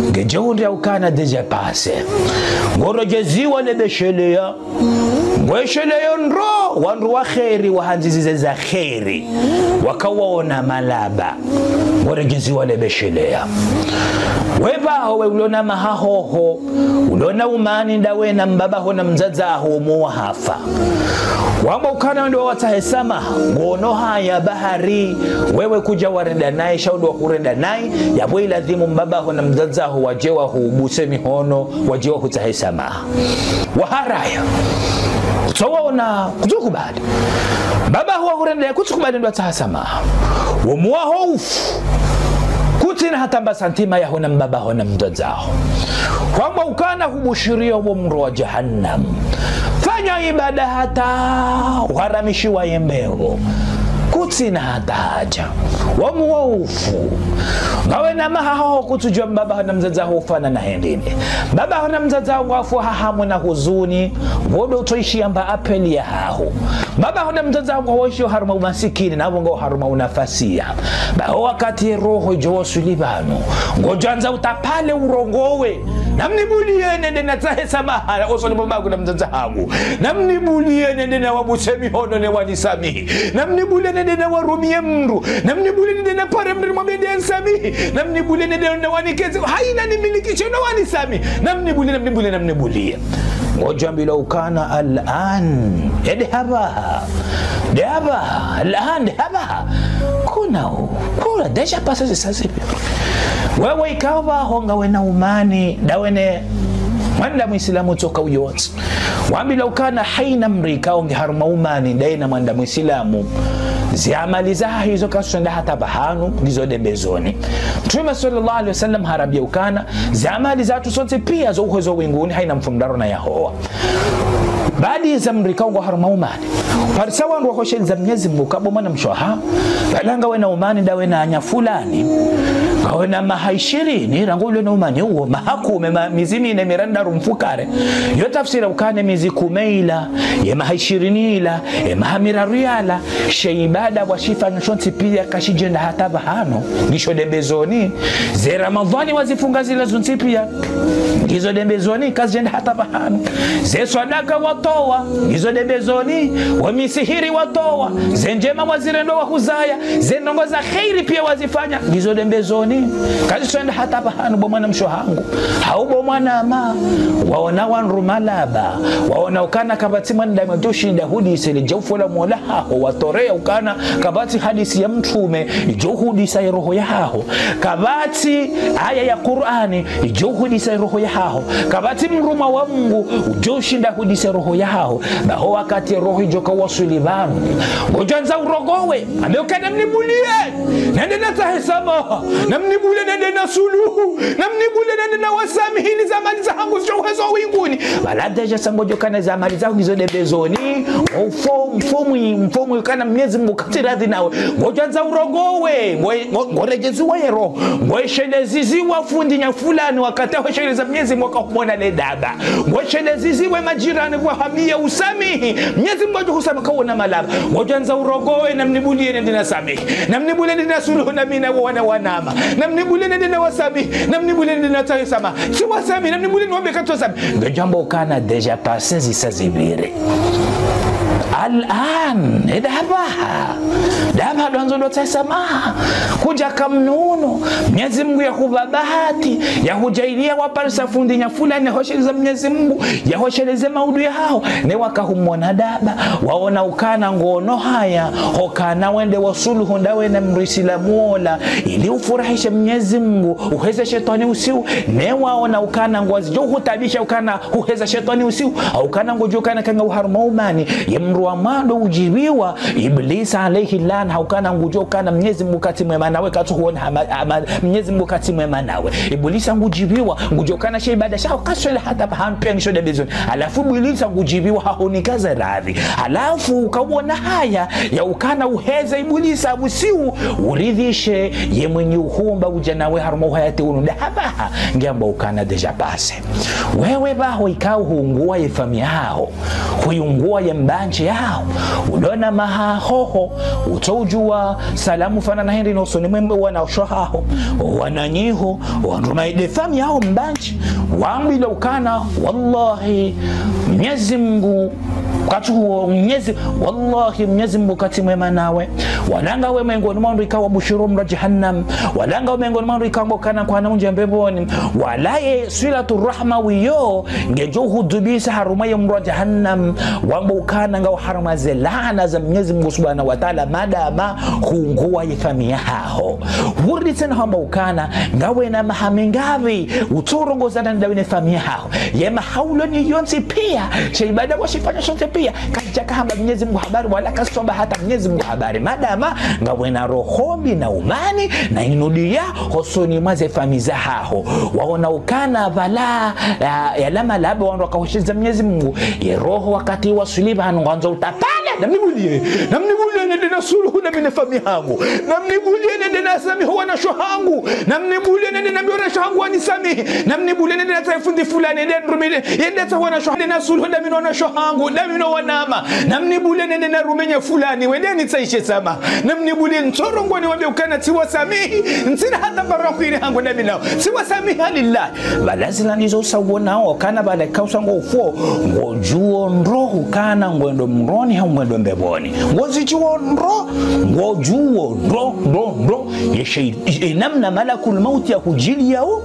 Ngedjo undri ya ukana déjà passé. Ngorodjeziwa le besheleya. Ngwesheleyo ndro, wandru wa kheri, wahandzizize za kheri. Wakawaona malaba. Ngorodjeziwa le besheleya. We pvaho we ulona maha hoho, ulona umani ndawe na mbaba ho na mdzadze ho muwa hafa. Wamba ukana ndo watsahe samaha, ngono haya bahari, wewe kudja warenda nayi, sha udo wakurenda nayi, yapvo ilazimu mbaba ho na mdzadze ho wadje wahubuse mihono, wadje wahutsahe samaha. Waharaya. Kutsowaona, kutsukubali. Mbaba ho wahurenda, kutsukubali ndo watsaha samaha. Wo muwa ho ufu. Kutsina hata mba santima yaho na mbaba ho na mdzadze ho. Wamba ukana hubushiriwa wo mro wa jahannam. Fanya ibada hata uharamishiwa ye mbepvo. Kutsina hata haja. Wo muwa ufu. Ngawe na maha hoho kutsudjua mbaba ho na mdzadze ho ufana na hindrini. Mbaba ho na mdzadze ho ngwafu ha hamu na huzuni. Wodo utsoishiya mba appel yahaho. Mbaba ho na mdzadze ho ngwawoishiyo harumwa umasikini, napvo ngawo harumwa unafasiya. Baho wakati ye roho djo waswili pvanu. Ngodjo andza utapale urongowe. Namnibulie nende natsahe samaha, osoni mwa mbaba ho na mdzadze hangu. Namnibulie nende nawabuse mihono ne wanisamihi. Namnibulie nende nawarumie mdru. Namnibulie nende napare mdru mwambe nde anisamihi. Namnibulie nende nawanikeze. Haina nimilikishe no wanisamihi. Namnibulie, namnibulie, namnibulie. Ngodjo ambilwa ukana al-an. Ede hapvaha. De hapvaha. Al-an, de hapvaha. Kuna u-, kuna, déjà passé, c'est ça, c'est bien. Wewe ikao pvaho ngawe na umani, ndawe ne mwanda muislamu tsoka uyontsi. Wambilwa ukana haina mdru ikao nge harumwa umani, ndaye na mwanda muislamu. Ze amali zahe izo kazitsenda hata pvahanu, ngizo dembezoni. Mtrume swallallahu alaihi wasallam harambia ukana, ze amali zatru zontsi pia zo uhwezo winguni, haina mfumdraru na yahowa. Baadi za mdru ikao nge harumwa umani. Parisa wandru wahosheleza Mnyezi Mngu ukaya bo mwana mshe waha. Pvala ngawe na umani ndawe na anya fulani. Ngawe na maha ishirini, rangu ulo na umani uwo, maha kume, ma-, mezi mine, miraru, mfukare. Yo tafsira ukana mezi kume ila, ye maha ishirini ila, ye maha miraru yala, she ibada washifanya shontsi pia kashidjenda hata pvahanu. Ngisho dembezoni. Ze Ramadhani wazifunga zila zontsi pia. Ngizo dembezoni, kazidjenda hata pvahanu. Ze swadaka watowa, ngizo dembezoni. Wo misihiri watowa, ze ndjema wazirendo wahuzaya, ze ndrongo za kheri pia wazifanya, ngizo dembezoni. Kazitsenda hata pvahanu bo mwana mshe wahangu. Hau bo mwanama, waona wandru malaba, waona ukana kapvatsi mwanadamu djoshinda hudise le djaufola mola haho, watoreya ukana kapvatsi hadisi ya mtrume idjo hudisa ye roho yahaho. Kapvatsi aya ya Qur'ani idjo hudisa ye roho yahaho. Kapvatsi mrumwa wa Mngu udjo shinda hudisa ye roho yahaho. Baho wakati ye roho idjo kawaswili pvanu, ngodjo andza urongowe. Ambe ukana namnibulie. Nende natsahe samaha. Namnibulie nende nasuluhu. Namnibulie nende nawasamihini ze amali zahangu zidjo uhwezo winguni. Pvala déjà sa ngodjo kana ze amali zaho ngizo dembezoni. Mfo-, mfumwi, mfumwi ukana Mnyezi Mngu katsi radhi nawe. Ngodjo andza urongowe. Ngo-, ngo-, ngoredjeziwa ye roho. Ngosheleziziwa fundi nya fulani wakati hosheleza Mnyezi Mngu wakahumona le daba. Ngosheleziziwa majirani wahamia usamihi. Mnyezi Mngu adjo Sama kaona malaba. Ngodjwandza urongowe, namnibuliye nende nasamihi. Namnibuliye nende nasuluhu na mi na wo wana wanama. Namnibuliye nende nawasamihi. Namnibuliye nende natsahe samaha. Tsiwasamihi, namnibuliye niwambe katsosamihi. Ngodjamba ukana déjà passé zisa zipvire. Al-an, e ndapvaha. Ndapvaha ndo wandzo ndo tsahe samaha. Kudjaka mnuno. Mnyezi Mungu yahupva bahati. Yahudjaaliya waparisa fundi nya fulani, hosheleza Mnyezi Mungu. Yahosheleze maudu yahaho. Ne waka humona ndapva, waona ukana ngono haya, hukana wende wasuluhu ndawe na mdru isilamu ola, ili ufurahishe Mnyezi Mungu, uheze shetwani usiu, ne waona ukana ngwazidjo uhutaabisha ukana uheza shetwani usiu, hau ukana ngudjo ukana kanga uharumwa umani, ye mdru wa mwando udjibiwa, Iblisa alayhi laana, hau ukana ngudjo ukana Mnyezi Mungu katsi mwema nawe, katsuhuona hama, hama, Mnyezi Mungu katsi mwema nawe. Iblisa ngudjibiwa, ngudjo ukana she ibada shaho kaswela hata pvahanu piya ngisho debezoni. Halafu Iblisa ngudjibiwa hahunika ze radhi. Halafu ukawona haya ya ukana uheze Iblisa usiu, uridhishe ye mwenye uhumba udja nawe harumwa uhayati unu. Ndapvaha, ngiamba ukana déjà passé. Wewe pvaho ikao huunguwa ye famiyi yaho, huunguwa ye mbandzi yaho, ulona maha hoho, utso udjuwa salamu fanana hindri no usoni mwe wanasho haho, wananyaho, wandru maide famiyi yaho mbandzi, wambilwa ukana, wallahi, Mnyezi Mungu, katsuhuo Mnyezi, wallahi, Mnyezi Mungu katsi mwema nawe. Wala ngawe mengoni mwa wandru ikao wabushiriwa omoro wa jahannam. Wala ngawe mengoni mwa wandru ikao ngokana kwana undjia mbepvoni. Wala ye swilatu rahma wiyo, ngedjo uhudubisa harumwa ye moro wa jahannam. Wamba ukana ngawe harumwa ze laana za Mnyezi Mungu subhanahu wa taala, madamu huunguwa ye famiyi yaho. Huri tsena hamba ukana, ngawe na maha mengapvi, utso urongozana ndawe ne famiyi yaho. Ye maha ulona yontsi piya, she ibada washifanya shontsi piya, kashaka hamba Mnyezi Mungu habari, wala kaswaba hata Mnyezi Mungu habari. Madamu, ngawe na roho mbi na umani, na inudiya, hosoni mwa ze famiyi zahaho. Waona ukana pvala, ya, yala malaba wandru wakahosheleza Mnyezi Mungu. Ye roho wakati waswili pvanu ngwandzo utapale. Namnibuliye. Namnibuliye nende nasuluhu na mi ne famiyi yahangu. Namnibuliye nende nasamihi wanasho hangu. Namnibuliye nende nambiye wanasho hangu wanisamihi. Namnibuliye nende natsahe fundi fulani, nende nrumile, yende tsahe wanasho, nende nasuluhu na mi no wanasho hangu, na mi no wanama. Namnibuliye nende narume nya fulani, wende nitsahishe samaha. Namnibuliye ntsorongowa niwambe ukana tsiwasamihi, ntsina hata mbara kheri hangu na mi nawo. Tsiwasamihi lillahi. Pvala zila ndizo usa uonao, kana pvala ikao usa ngo ufo, ngodjuo ndro ukana ngwendo moroni hau ngwendo mbepvoni. Ngozidjuo ndro, ngodjuo ndro, ndro, ndro. Ye she, ye namna malakul mauti yahudjiliyao,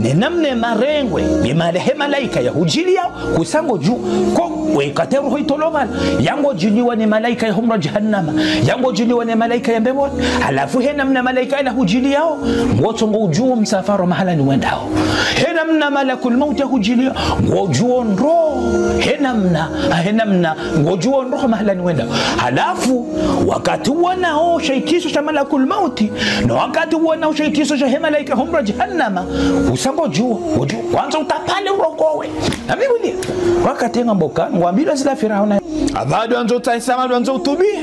ne namna marengwe, ye mala-, he malaika yahudjiliyao, kusa ngodjuo, ko, we kate roho itolwa pvala, yangodjiliwa ne malaika ya homoro wa jahannama, yangodjiliwa ne malaika ya mbepvoni, halafu he namna malaika yahudjiliyao, ngotso ngodjuo msafara mahala ni wendao. He namna malakul mauti yahudjiliyao, ngodjuo ndro, he namna, he namna, ngodjuo ndro mahala ni wendao. Halafu, wakati uonao she itisho sha malakul mauti, no wakati uonao she itisho sha he malaika homoro wa jahannama, usa ngodjuo, ngodjuo, ngwandzo utapale urongowe. Namnibuliye. Wakati ngamba ukana, ngwambilwa zila Firauna. Apvadu wandzo utsahe samaha, wandzo utubiye.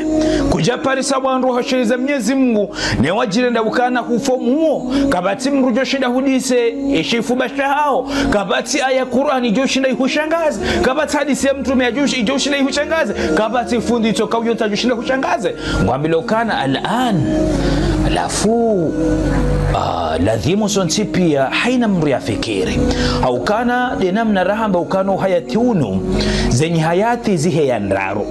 Kudja parisa wandru wahosheleza Mnyezi Mungu, ne wadjirenda ukana hufo muo. Kapvatsi mdru djoshinda hudise, ye shifuba shahaho. Kapvatsi aya Kurani djoshinda ihushangaze. Kapvatsi hadisi ya mtrume ya djosh-, djoshinda ihushangaze. Kapvatsi fundi tsoka uyotsa djoshinda hushangaze. Ngwambilwa ukana al-an. Halafu, ah, lazimu sontsi piya, haina mdru yafikiri. Hau ukana, nde namna rahamba ukana uhayati unu, zenyi hayati ziheya ndraru.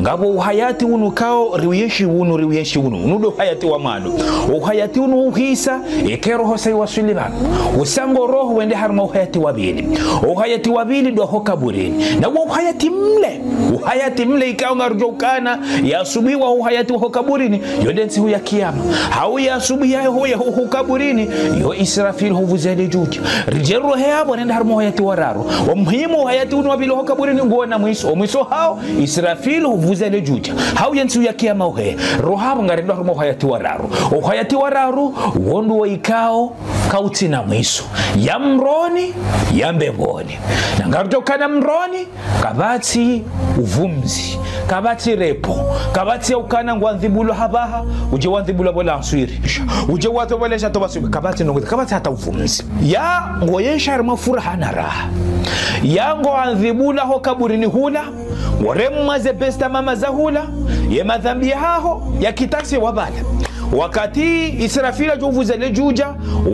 Ngapvo uhayati unu kao, riuyenshi unu, riuyenshi unu. Unu ndo uhayati wa mwando. Uhayati unu uhisa, eka roho sa iwaswili pvanu. Usa ngo roho wende harumwa uhayati wa pvili. Uhayati wa pvili ndo ho kaburini. Na wo uhayati mle. Uhayati mle ikao ngarudjo ukana, ye asubuhi wa uhayati wa ho kaburini, yo nde ntsihu ya kiyama. Hau ye asubuhi ya ho, ya ho, ho kaburini, yo Israfil huvuza le djudja. Ridje roho yapvo rende harumwa uhayati wa raru. Wa muhimu uhayati unu wa pvili wa ho kaburini, nguona mwiso. O mwiso hawo, Israfil huvuza le djudja. Hau ye ntsihu ya kiyama uhe. Roho yapvo ngarendo harumwa uhayati wa raru. Uhayati wa raru, wo ndo ikao, kautsina mwiso. Ya mroni, ya mbepvoni. Na ngarudjo ukana mroni, kapvatsi uvumzi, kapvatsi repos, kapvatsi ya ukana ngwandzibulwa hapvaha, udje wandzibulwa pvo lanswiri. Udje watopvolesha topvasubi, kapvatsi nongo, kapvatsi hata uvumzi. Ya ngoyesha harimwa furaha na raha. Ya ngoandzibulwa ho kaburini hula, ngoremwa ze besta mama za hula, ye madhambi yahaho, ya kitase wapvala. Wakati Israfila djo uvuza le djudja,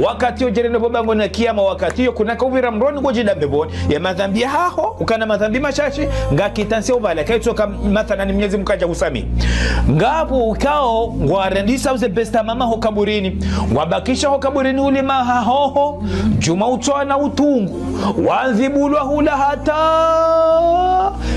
wakati yo djerende pvo bangoni ya kiyama, wakati yo kunaka upvira mroni ngodjida mbepvoni. Ye madhambi yahaho, ukana madhambi mashashi, nga kitase wapvala, kaitsoka mathalani Mnyezi Mungu kadja husamihi. Ngapvo ukao, ngwarendisa uze besta mama ho kaburini, ngwabakisha ho kaburini ulima hahoho, djuma utswa na utungu, wandzibulwa hula hata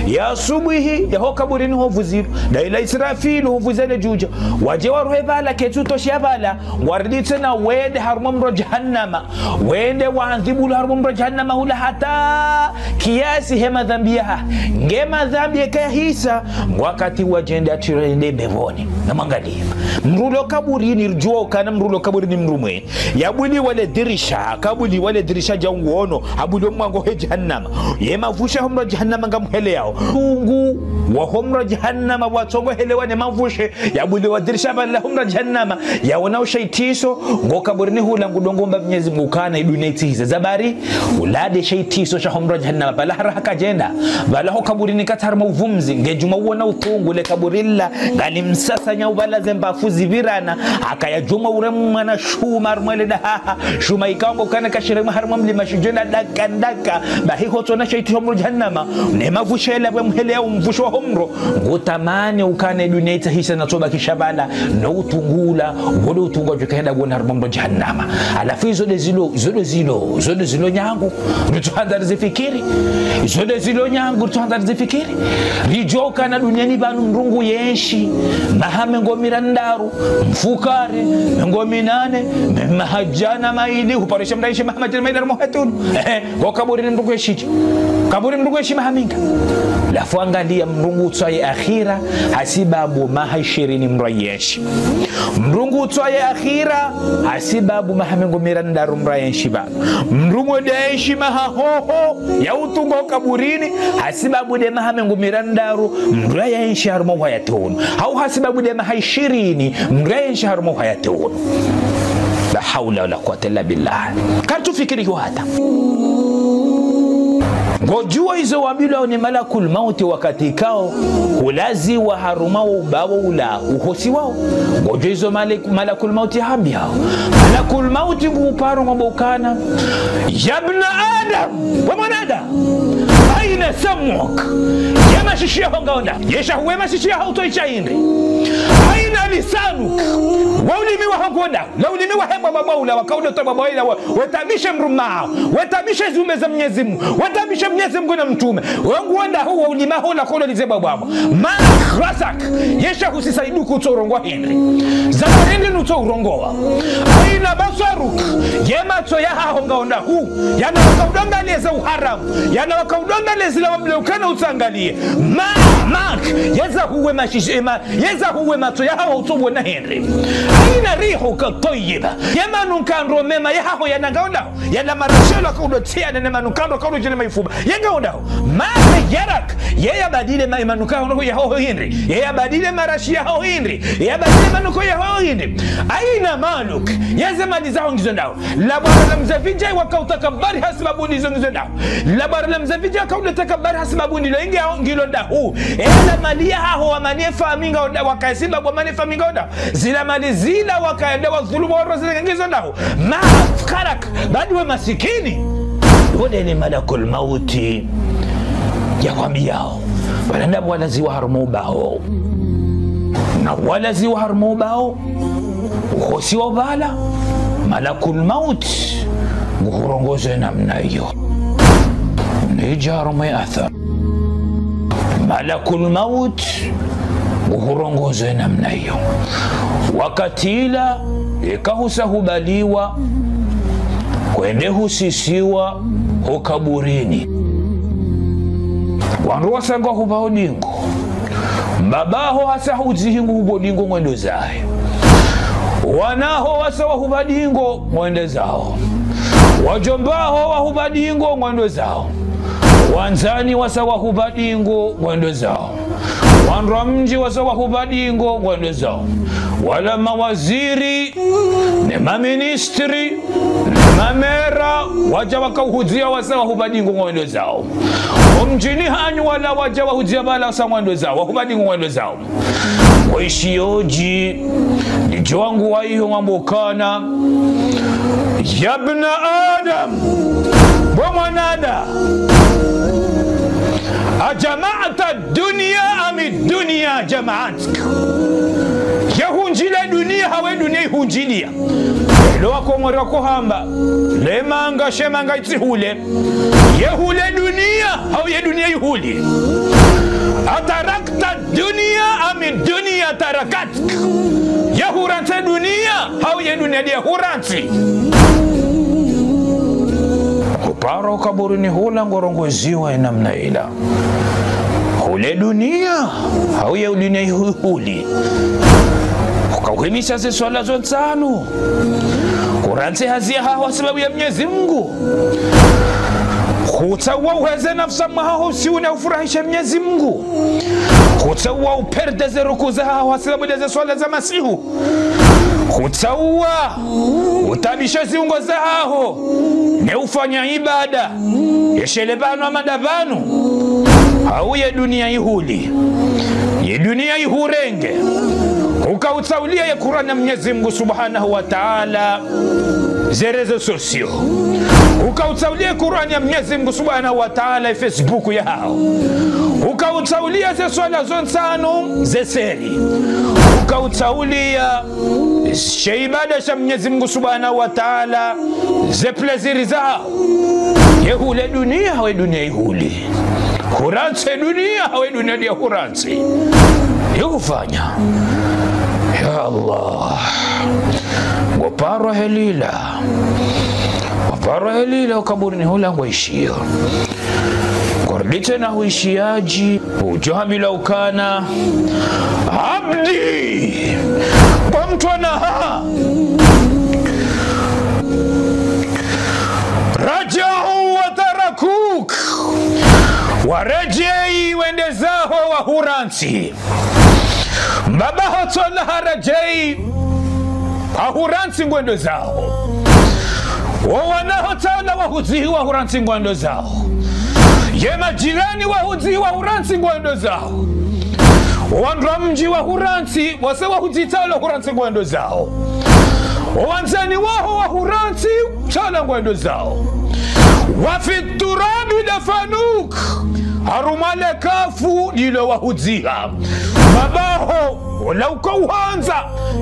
ya subuhi, ya ho kaburini ho vuzilwa. Nda ila Israfilu ho vuza le djudja. Wadje waruhe pvala, ketsu toshea pvala, ngwariditse na wende harumwa mro jahannama. Wende wandzibulwa harumwa mro jahannama hula hata kiasi he madhambi yaha. Nge madhambi yeka yahisa, wakati wadjende atirende mbepvoni. Na mwangalie. Mdru ulo kaburini, ridjuwa ukana mdru ulo kaburini mdru mwe. Yabuliwa le dirisha, kabuliwa le dirisha dja uono, habuliwa mwango he jahannama. Ye mavushe ho mro jahannama ngamheleyao. Utungu wa ho mro jahannama watsongo helewa ne mavushe, yabuliwa dirisha pvala ho mro jahannama, yaona ushaitiso, ngo kaburini hula ngudongo mba Mnyezi Mungu ukana idunia itsihisa. Zabari, ulade shaitiso sha ho mro jahannama, pvala hara hakadjenda, pvala ho kaburini katsi harumwa uvumzi, nge djuma uona utungu le kaburi lila, ngalimsasanya upvala ze mbavu zipvirana, akaya djuma uremwa na shuma harumwa le dahaha, shuma ikao ngo ukana kashiremwa harumwa mlima shidjenda daka daka, bahi ho tsona shaitiso ho mro jahannama, ne mavushe yela pvwe mheleya umvusho wa ho mro, ngutamani ukana idunia itsihisa na tsobakisha pvala, no utungu ula, wo ndo utungu wadjo kahenda uona harumwa mro jahannama. Halafu izo nde zilo, izo nde zilo, izo nde zilo nyangu, ritsohandza rizifikiri. Izo nde zilo nyangu, ritsohandza rizifikiri. Ridjuwa ukana duniani pvanu mdru nguyenshi maha mengo mirandaru, mfukare, mengo minane, me-, maha djana mayili, huparisha mdru ayenshi maha madjana mayili harumwa uhayati unu. Ehe, ko kaburini mdru nguyenshi dje? Kaburini mdru nguyenshi maha minga? Halafu angalia mdru ngutswaye akhira, hasibabu maha ishirini mdru ayenshi. Mdru ngutswaye akhira, hasibabu maha mengo mirandaru mdru ayenshi pvanu. Mdru mwende ayenshi maha hoho, ya utungu ho kaburini, hasibabu nde maha mengo mirandaru, mdru ayenshi harumwa uhayati unu. Hau hasibabu nde maha ishirini, mdru ayenshi harumwa uhayati unu. La hawla wala quwwata illa billah. Karitsufikiri ho hata. Ngodjuwa izo wambilwao ni malakul mauti wakati ikao, ulaziwa harumwa wo ubawo ula uhosiwao. Ngodjuwa izo male-, malakul mauti yahambiao. Malakul mauti nguhuparo ngwambo ukana: يا ابن آدم, we mwanadamu, أين سمعك? Ye mashishi yaho ngayo ndahu? Ye shahuwe mashishi yaho utsoisha hindri? أين لسانك? We ulimi waho ngayo ndahu? La ulimi wahe bwabwa ula, wakaudo ta bwabwa ila, we-, wetabishe mdrume waho, wetabishe ziumbe za Mnyezi Mungu, wetabishe Mnyezi Mungu na mtrume. We ngayo ndahu we ulimi waho ula kolo lize bwabwa. ما أخرسك? Ye shahusisa iduku utso urongoa hindri? Zama hindri nutso urongoa? أين بصرك? Ye matso yahaho ngayo ndahu? Yana wakaudo angalie za uharamu, yana wakaudo angalie zila wambilwa ukana utsangalie. ما أعماك? Ye zahuwe mashishi, ma-, ye zahuwe matso yahaho utso uona hindri? أين ريحك الطيبة? Ye manukandro mema yahaho yana ngayo ndahu? Yala marashi yala wakaudo tsiana ne manukandro wakaudo djina maifuba, ye ngayo ndahu? ما غيرك? Ye yabadili ma-, manukandro yahaho hindri? Ye yabadili marashi yahaho hindri? Ye yabadili manukandro yahaho hindri? أين مالك? Ye ze mali zaho ngizo ndahu? La bwara la mze Vijay wakautakabari hasibabu ndizo ngizo ndahu? La bwara la mze Vijay wakaudo takabari hasibabu ndilo inge yaho ngilo ndahu? Ela mali yahaho wamani efami ngayo ndahu, waka hasibabu wamani efami ngayo ndahu? Zila mali zila wakaenda wadhulumu wandru zile ngizo ndahu? ما أفقرك? Badi we masikini? Wole ni malakul mauti yakwambiao. Pvala ndapvo walaziwa harumwa ubawo. Na walaziwa harumwa ubawo, uhosiwa pvala, malakul mauti nguhurongozo ye namna iyo. Nidja harumwa ye athar. Malakul mauti nguhurongozo ye namna iyo. Wakati ula, eka husa hubaliwa, kwende husisiwa ho kaburini. Wandru wasa ngwahupvao dingo. Mbaba haho hasa hudzihi nguhupvo dingo ngwendo zahe. Wana haho wasa wahupva dingo ngwende zawo. Wadjomba haho wahupva dingo ngwendo zaho. Wandzani wasa wahupva dingo ngwendo zaho. Wandru wa mdji wasa wahupva dingo ngwendo zaho. Wala mawaziri, ne maministri, ne mamera, wadja wakauhudzia wasa wahupva dingo ngwendo zaho. Omdjini hanyu wala wadja wahudzia pvala wasa ngwendo zaho, wahupva dingo ngwendo zaho. Ngwaishio dji, ndidjo wangu waiho ngwambo ukana: يا ابن آدم, bo mwanadamu, أجمعت الدنيا أم الدنيا جمعتك؟ Ye hundzile dunia, hau ye dunia ihundzilia? Lo wakomori wakohamba: le manga, she manga itsihule. Ye hule dunia, hau ye dunia ihuli? أتركت الدنيا أم الدنيا تركتك؟ Ye hurantsi dunia, hau ye dunia ndiyo yahurantsi? Kuparo kaburini hula ngorongoziwa ye namna ila. Hule dunia, hau ye dunia ihuli? Ukauhimisa ze swala zo ntsanu. Kurantsi hazi yahaho ha sababu ya Mnyezi Mngu. Kutsaua uheze nafsi mwahaho usiu na ufurahishe Mnyezi Mngu. Kutsaua uperde ze ruku zahaho ha sababu ya ze swala za masihu. Kutsaua utaabishe ziungo zahaho ne ufanya ibada, yeshele pvanu hama nda pvanu. Hau ye dunia ihuli? Ye dunia ihurenge. Ukautsaulia ye Kurani ya Mnyezi Mngu Subhanahu wa Taala, ze réseaux sociaux. Ukautsaulia ye Kurani ya Mnyezi Mngu Subhanahu wa Taala, ye Facebook yahaho. Ukautsaulia ze swala zo ntsanu, ze séries. Ukautsaulia she ibada sha Mnyezi Mngu Subhanahu wa Taala, ze plaisir zahaho. Ye hule dunia, hau ye dunia ihuli? Hurantsi dunia, hau ye dunia ndiyo yahurantsi? Ye ufanya. Ya Allah. Ngoparwa heli la. Ngoparwa heli la, ukaburini hula ngwaishio. Ngorudi tsena huishia dji, udjo hambilwa ukana: عبدي, bo mtwana hangu, رجعوا وتركوك. Waredjei wende zaho wahurantsi. Mbaba haho tsola haredjei, hahurantsi ngwendo zaho. Wo wana haho tsola wahudzihi wahurantsi ngwendo zaho. Ye majirani wahudzihi wahurantsi ngwendo zaho. Wo wandru wa mdji wahurantsi, wasa wahudzihi tsola hurantsi ngwendo zaho. Wo wandzani waho wahurantsi tsola ngwendo zaho. وفي التراب دفنوك. Harumwa le kafu ndilo wahudziha. Mbaba haho, ola ukauhandza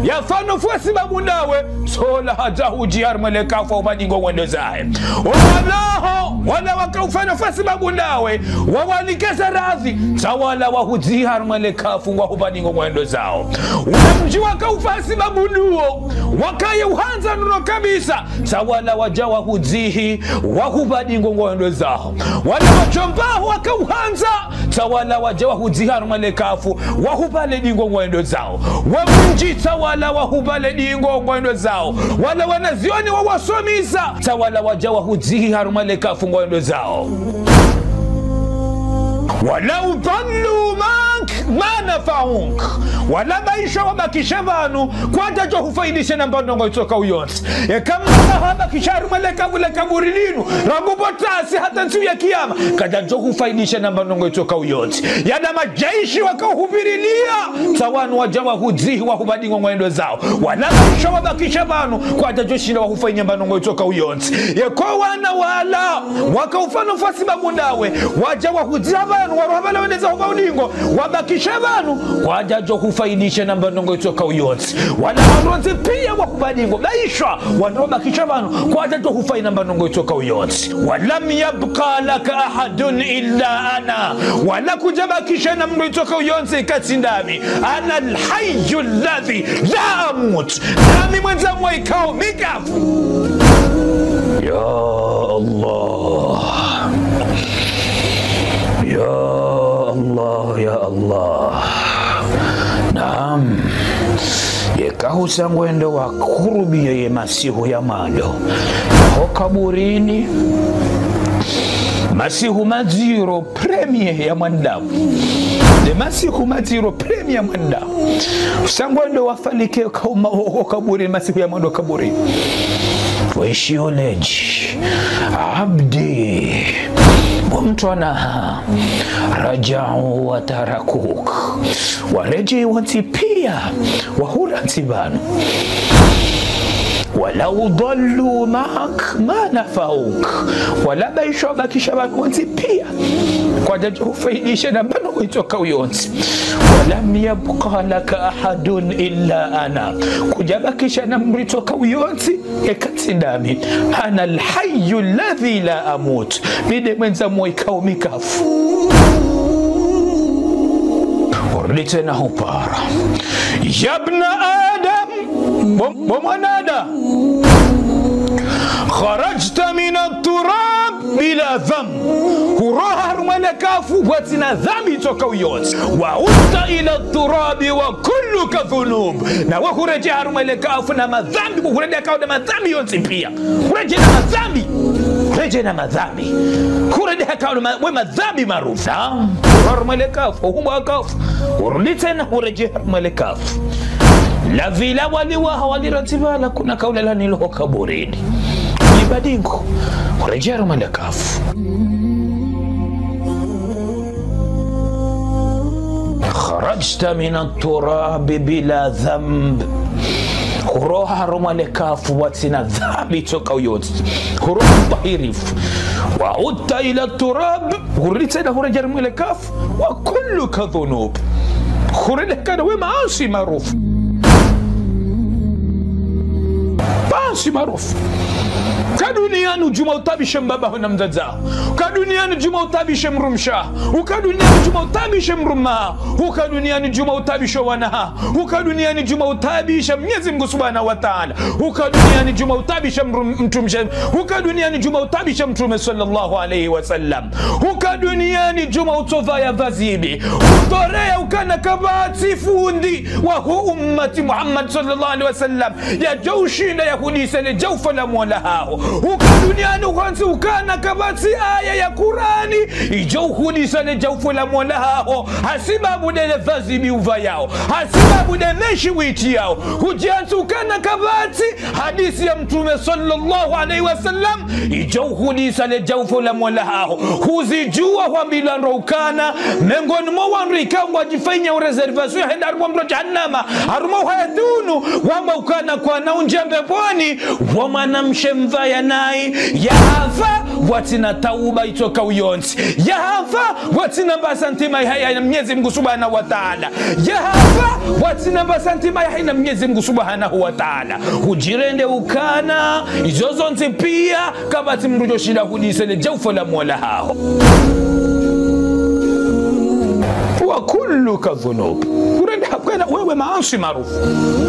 yafe no fwe sababu ndawe, tsola hadja hudziha harumwa le kafu, hupva dingo ngwendo zahe. Wo wana haho, wala wakaufanya fwe sababu ndawe, wawanike ze radhi, tsa wala wahudziha harumwa le kafu ngwao hupva dingo ngwendo zaho. Ule mdji wakaufanya sababu nduwo, wakaye uhandza ndro kabisa, tsa wala wadja wahudzihi, wahupva dingo ngwendo zaho. Wala wadjomba haho wakauhandza, tsa wala wadja wahudziha harumwa le kafu, wahupva le dingo ngwendo zaho. Wo mdji, tsa wala wahupva le dingo ngwendo zaho. Wala wanazioni wawasomesa, tsa wala wadja wahudzihi harumwa le kafu ngwendo zaho. ولو ضلوا معك ما نفعوك. Wala baisha wabakishe pvanu, kwadjadjo hufaidishe na mba ndrongo itsoka uyontsi. Eka mbaba haho habakisha harumwa le kafu, le kaburi linu, rangu pvo tasi hata ntsihu ya kiyama, kadjadjo hufaidisha na mba ndrongo itsoka uyontsi. Yala majeshi wakauhupvirilia, tsa wanu wadja wahudzihi wahupva dingo ngwendo zaho. Wala baisha wabakishe pvanu, kwadjadjo shinda wahufanyia mba ndrongo itsoka uyontsi. Yeka wo wana wala wakaufanya fwe sababu ndawe, wadja wahudziha pvanu, waroha pvala wende zaho hupva dingo, wabakishe pvanu, kwadjadjo hufaidishe na mba ndrongo itsoka uyontsi. Wala wandru wontsi pia wahupva dingo, baisha, wandru wabakishe pvanu, kwadjadjo hufaidishe na mba ndrongo itsoka uyontsi. ولم يبق لك أحد إلا أنا. Wala kudjabakishe na mndru itsoka uyontsi katsi ndami. أنا الحي الذي لا أموت. Ndami mwendza mwaikao mi kafu. Ya Allah. Ya Allah, ya Allah. Naam. Yeka husa ngwendo wakurubia ye masihu ya mwando ho kaburini, masihu madziro premier ya mwanadamu. Nde masihu madziro premier ya mwanadamu. Husa ngwendo wafanike kauma ho, ho kaburini, masihu ya mwando kaburini. Weshiyo ledji, abdi, bo mtwana, rajau wa tarakuk. Waredjei wontsi pia, wahura ntsi pvanu. Walau dhallu maak ma nafauk. Wala baisho bakisha pvanu wontsi pia, kwadjadjo hufaidisha na pvanu itsoka uyontsi. Walam yabqa laka ahadun illa ana. Kudjabakisha na mdru itsoka uyontsi, eka tsi ndami. Ana alhayyu alladhi la amut. Mi nde mwendza mwa ikao mi kafu. Urudi tsena hupara. Yabna Adam, bo, bo mwanadamu. Kharajta min at-turab bila dhanb. Huroha harumwa le kafu, watsina dhambi itsoka uyontsi. Wa udta ila turabi wa kulluka dhunub. Na we huredjei harumwa le kafu na madhambi, huredjei haka na madhambi yontsi pia. Huredjei na madhambi. Huredjei na madhambi. Huredjei haka na ma-, we madhambi marufu. Naam. Harumwa le kafu, humbwa kafu. Urudi tsena huredjei harumwa le kafu. La pvila wali waha wali ratibala kuna kaula la nilo ho kaburini. Ibadingo. Huredjei harumwa le kafu. Kharajta min at-turab bila dhanb. Huroha harumwa le kafu watsina dhambi itsoka uyontsi. Huroha mtwahirifu. Wa udta ila turab. Hurudi tsena huredjei harumwa le kafu. Wa kulluka dhunub. Huredjei haka na we maaswi marufu. Maaswi marufu. Ka duniani udjuma utabishe mbaba ho na mdzadza. Uka duniani udjuma utabishe mdrumshe. Uka duniani udjuma utabishe mdrume. Uka duniani udjuma utabishe wana. Uka duniani udjuma utabishe Mnyezi Mngu Subhanahu wa Ta'ala. Uka duniani udjuma utabishe mdrum-, mtrumshe. Uka duniani udjuma utabishe Mtrume sallallahu alayhi wa sallam. Uka duniani udjuma utsopvaya pvazibi. Utoreya ukana kapvatsi fundi wa hu ummati Muhammad sallallahu alayhi wa sallam yadjo ushinda yahudise le djaufa la Mola haho. Uka duniani ukontsi ukana kapvatsi aya ya Kurani idjo uhudisa le djaufa la Mola haho. Hasibabu nde le pvazibi upvayao. Hasibabu nde meshi witiyao. Hudjiantsi ukana kapvatsi hadisi ya Mtrume sallallahu alayhi wa sallam idjo uhudisa le djaufa la Mola haho. Huzidjuwa hwambilwa ndo ukana, mengoni mwa wandru ikao ngwadjifanyao réservation ya hwenda harumwa mdro jahannama, harumwa uhayati unu, wamba ukana kwana undjia mbepvoni, wo mwanamshe mpvaya nayi, yahafa, watsina tauba itsoka uyontsi. Yahafa, watsina mbasa ntima yahayi na Mnyezi Mngu Subhanahu wa Ta'ala. Yahafa, watsina mbasa ntima yahayi na Mnyezi Mngu Subhanahu wa Ta'ala. Hudjirende ukana, izo zontsi pia, kapvatsi mdru djoshinda hudise le djaufa la Mola haho. Wa kulluka dhunub. Urende haka na wewe maaswi marufu.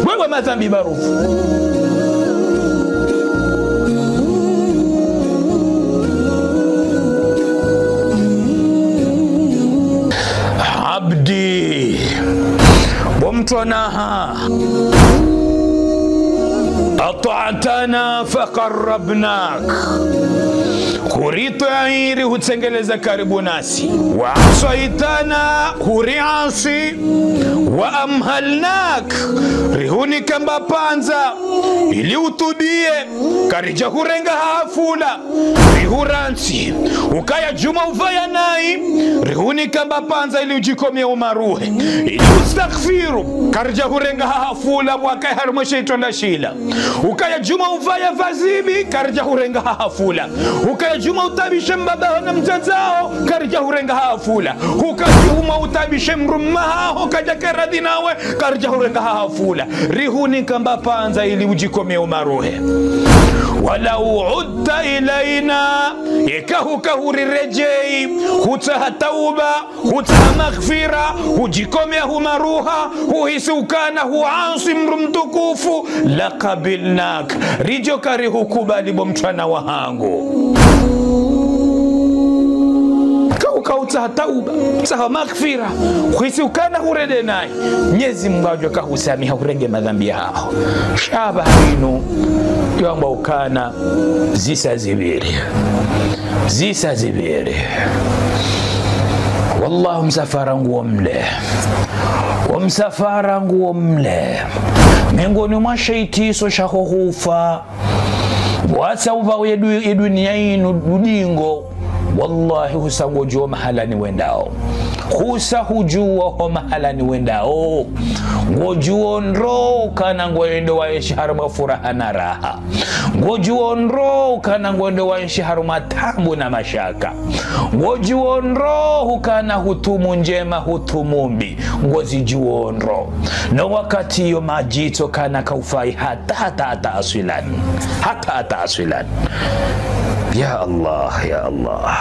Wewe madhambi marufu. Abdi, bo mtwana, ata'tana faqarrabnak. Huritwii rihutsengeleza karibu nasi. Wa aswaytana, huriasi. Wa amhalnak, rihunika mbapvandza ili utubie, karidja hurenga hafula. Rihurantsi, ukaya djuma upvaya nayi, rihunika mbapvandza ili udjikomee umaruhe. Ili ustaghfiru, karidja hurenga hafula, wakaya harumwa she itrendwa shila. Ukaya djuma upvaya pvazibi, karidja hurenga hafula. Ukaya djuma utabishe mbaba haho na mdzadze haho, karidja hurenga hafula. Ukaya djuma utabishe mdrume haho, kadjaka radhi nawe, karidja hurenga hafula. Rihunika mbapvandza ili udjikomee umaruhe. Walau udta ilayna, eka huka huriredjei, hutsaha tauba, hutsaha maghfira, hudjikomea humaruha, huhisi ukana huasi mdru mtukufu, laqabilnak. Ridjo kari hukubali bo mtwana wahangu. Ka Kautsaha tauba, tsaha maghfira, hwisi ukana hurende nayi, Mnyezi Mungu ngudjo kahusamiha hurenge madhambi yaho. Sha pvahanu, yamba ukana, zisa zipviri. Zisa zipviri. Wallah, omsafara nguwo mle. Omsafara nguwo mle. Mengoni mwa she itiso shaho hufa. Wasa upva ye du-, ye dunia inu dudingo. Wallahi, husa ngodjuwo mahalani wendao. Husa hudjuwo ho mahalani wendao. Ngodjuwo ndro ukana ngoendo waenshi harumwa furaha na raha. Ngodjuwo ndro ukana ngoendo waenshi harumwa taabu na mashaka. Ngodjuwo ndro ukana hutumu ndjema, hutumu mbi. Ngozidjuwo ndro. No wakati yo madjitso kana kaufai hata, hata, hata aswilan. Hata, hata aswilan. Ya Allah, ya Allah.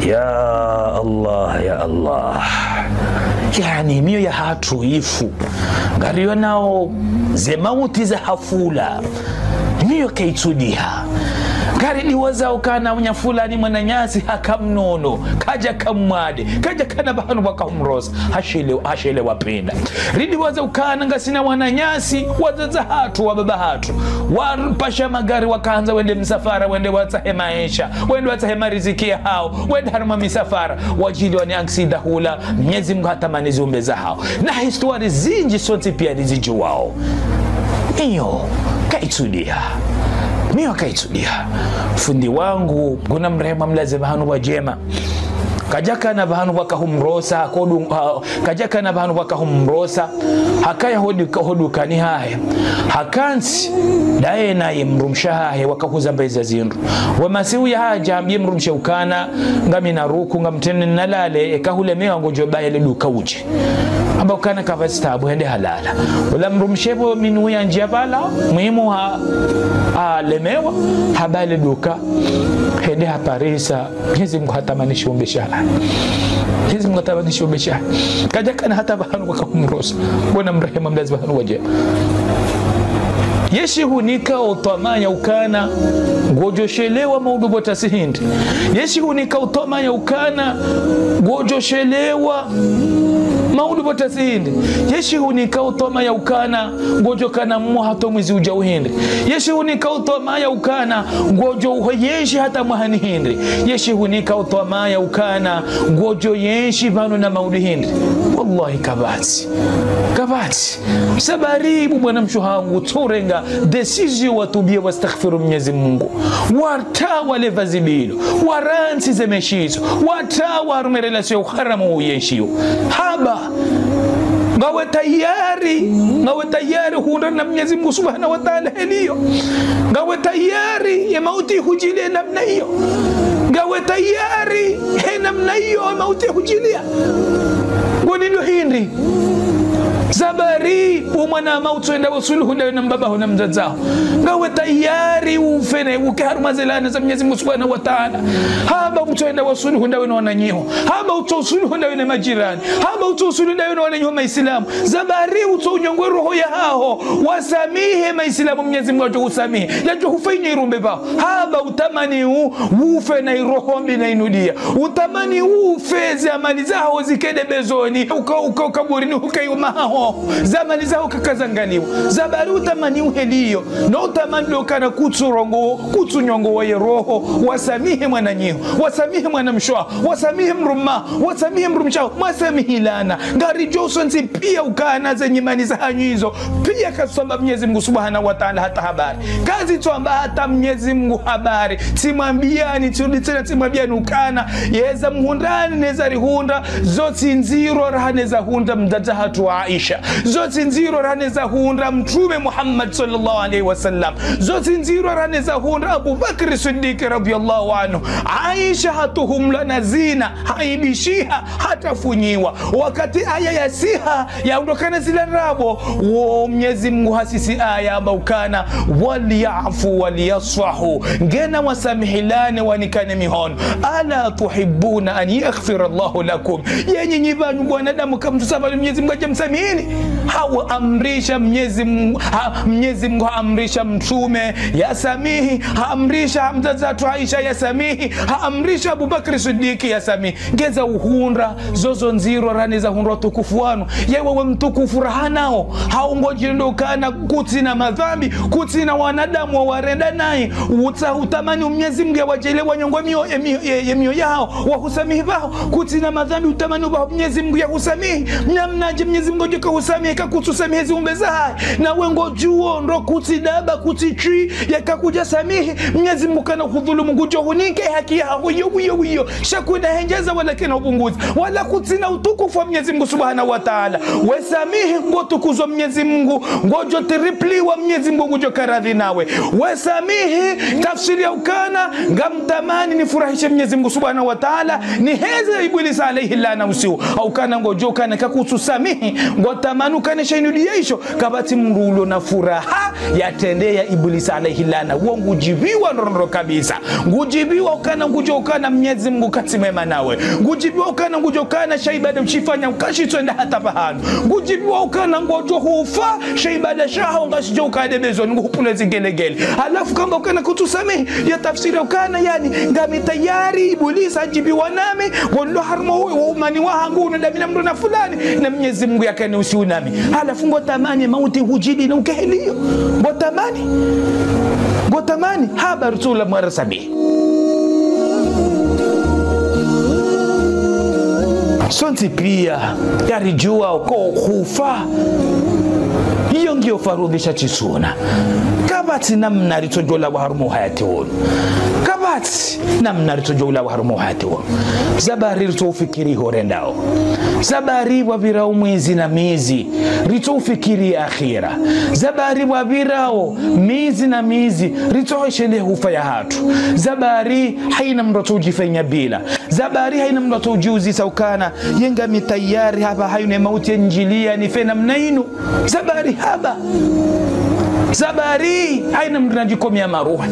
Ya Allah, ya Allah. Yaani, miyo yahatru ifu. Ngarionao ze mauti za hafula. Miyo kaitsudiha. Ngaridiwaza ukana mnya fulani mwananyasi haka mnono, kadja ka mwade, kadja kana pvahanu pvwaka humrosa, hashele, hashele wapvenda. Ridiwaza ukana ngasina wananyasi, wadzadze hatru, wababa hatru. Wapasha magari wakandza wende msafara, wende watsahe maesha, wende watsahe mariziki yahawo, wende harumwa misafara, wadjiliwa ni aksida hula, Mnyezi Mungu hatamani ziumbe zahawo. Na histoire zindji sontsi pia rizidjuwao. Miyo kaitsudiha. Miyo kaitsudiha. Fundi wangu, Mngu namrehemu, amlaze pvahanu pvadjema. Kadjakana pvahanu pvwaka humrosa, kodu, ah, kadjakana pvahanu pvwaka humrosa. Hakaya hodu-, hodukani hahe. Hakantsi, ndaye naye mdrumshe wahahe waka huzamba eza zindru. Wemasihu yahadja, hambiye mdrumshe ukana, ngamina ruku, ngamtrende nalale, eka hulemewa ngodjo baya le duka udje. Hamba ukana kapvatsi taabu, hende halala. Ula mdrumshe pvo minu yandjiya pvala, muhimu ha, halemewa, habaya le duka, hende haparisa, Mnyezi Mungu hatamani shiumbe shahe. Mnyezi Mungu hatamani shiumbe shahe. Kadjakana hata pvahanu pvwaka humrosa. Mngu namrehemu, amlaze pvahanu pvadjema. Yeshi hunika utwamaya ukana, ngodjo shelewa maudu pvo tasi hindri. Yeshi hunika utwamaya ukana, ngodjo shelewa maudu pvo tasi hindri. Yeshi hunika utwamaya ukana, ngodjo kana mwaha to mwezi udjao hindri. Yeshi hunika utwamaya ukana, ngodjo uho yenshi hata mwahani hindri. Yeshi hunika utwamaya ukana, ngodjo yenshi pvanu na maudu hindri. Wallahi kapvatsi. Kapvatsi. Sababu mwanamshe hangu tsorenga décision watubiye wastaghfiru Mnyezi Mungu. Wata waleva zibilo. Warantsi ze meshizo. Wata warumwa relation ya uharamu uyenshiyo. Haba. Ngawe tayari, ngawe tayari hundra na Mnyezi Mungu Subhanahu wa Ta'ala heliyo. Ngawe tayari ye mauti hudjiliya namna iyo. Ngawe tayari he namna iyo ye mauti hudjiliya. Ngonindo hindri. Sababu, omwana mauti wenda wasuluhu ndawe na mbabaho na mdzadzaho. Ngawe tayari ufe na uke harumwa ze laana za Mnyezi Mungu Subhanahu wa Ta'ala. Haba utsoenda wasuluhu ndawe na wananyaho. Haba utso usuluhu ndawe na majirani. Haba utso usuluhu ndawe na wananyaho Maislamu. Sababu utso unyonge roho yahaho. Wasamihi Maislamu, Mnyezi Mungu yadjo husamihi. Yadjo hufanya irumbe pvaho. Haba utamani u, ufe na iroho mbi na inudiya. Utamani ufe ze amali zaho zikede bezoni. Uka, uka, ukaburini huke yuma haho. Ze amali zaho kakazangaliwa. Sababu utamani uheliyo. No utamani ndo kana kutsurongoa, kutsunyongoa ye roho, wasamihi mwananyaho, wasamihi mwanamshe waho, wasamihi mdrume waho, wasamihi mdrumshe waho, mwasamihilana. Ngaridjuo sontsi pia ukana ze nyimani zahanyu izo, pia kazitswamba Mnyezi Mungu Subhanahu wa Ta'ala hata habari. Kazitswamba hata Mnyezi Mungu habari. Tsimwambiyani, tsirudi tsena tsimwambiyani ukana, yeza muhundrani neza rihundra, zo tsi ndziro raha neza hundra mdzadze hatru Aisha. Zo tsi ndziro raha neza hundra Mtrume Muhammad sallallahu alaihi wasallam. Zo tsi ndziro raha neza hundra Abu Bakr Siddiq radhiyallahu anhu. Aisha hatuhumulwa na zina, haibishiha, hatafunyiwa. Wakati aya yashiha, yaondokana zila ndrabo, wo Mnyezi Mungu hashishi aya amba ukana, "Walyafu walyasfahu." Ngena wasamihilane wanikane mihono. "Ala tuhibbuna an yaghfira Allahu lakum." Ye nyinyi pvanu wanadamu kamtsusa pvanu Mnyezi Mungu yadje msamihini? Haamrisha Mnyezi Mungu, ha, Mnyezi Mungu haamrisha mtrume yasamihi, haamrisha mdzadze hatru Aisha yasamihi, haamrisha Abubakari Sidiki yasamihi. Ngeza uhundra zozo ndziro rani zahundra watukufu wanu. Ye wewe mtukufu raha nawo, hau ngodjihundra ukana kutsina madhambi, kutsina wanadamu wawarenda nayi, utsa utamani Mnyezi Mungu yawadjaanlie wanyonge mio, ye mio, ye, ye mio yawo, wahusamihi pvaho, kutsina madhambi utamani pvaho Mnyezi Mungu yahusamihi. Namnadje Mnyezi Mungu ngodjoka husamihi, kakutsusamihi ziumbe zahahe? Nawe ngodjuo ndro kutsi daba, kutsi shwi, yeka kudjasamihi, Mnyezi Mungu kana hudhulumu, ngudjo hunike haki yaho, wiyo, wiyo, wiyo. Sha kuna hendjeza wala kena upunguza. Wala kutsina utukufu wa Mnyezi Mungu Subhanahu wa Ta'ala. We samihi, ngotukuzwa Mnyezi Mungu, ngodjo tripliwa Mnyezi Mungu, ngudjo karadhi nawe. We samihi, tafsiri ya ukana, ngamtamani nifurahishe Mnyezi Mungu Subhanahu wa Ta'ala, niheze Ibilisa alayhi laana usiu. Au kana ngodjo kana kakutsusamihi, ngotamani ukana sha inu ndiyo isho, kapvatsi mndru ulo na furaha yatrendeya Ibilisa alayhi laana, wo ngudjiviwa ndrondro kabisa. Ngudjiviwa ukana ngudjo ukana Mnyezi Mungu katsi mwema nawe. Ngudjiviwa ukana ngudjo ukana sha ibada utsifanya ukashitswenda hata pvahanu. Ngudjiviwa ukana ngodjo hufa, sha ibada shaho ngashidjo ukade bezoni nguhupvulwe zigelegele. Halafu kamba ukana kutsusamihi, ya tafsiri ukana, yani, ngami tayari Ibilisa adjiviwa nami, wolo harumwa wo, wo umani wahangu, unu ndami na mndru na fulani, na Mnyezi Mungu yakane usiu nami. Halafu ngotamani mauti hudjili na ukeheliyo. Ngotamani. Ngotamani. Haba rutula mwara samihi. Sontsi pia, yaridjuwa uka hufa, iyo ngiyo farudhi sha tsi suna. Kapvatsi namna ritsodjo ulawa harumwa uhayati wunu. Kapvatsi namna ritsodjo ulawa harumwa uhayati wunu. Zabari ritsoufikiri iho rendao. Zabari pvwapvirao mwezi na mezi, ritsoufikiri akhira. Zabari pvwapvirao mezi na mezi, ritsohesheleya hufa yahatru. Zabari haina mndru atsoudjifanya bila. Zabari haina mndru atsoudjiuzisa ukana, ye ngami tayari hapvaha inu ye mauti yandjiliya nife namna inu. Zabari haba. Zabari haina mndru nadjikomeya maruha.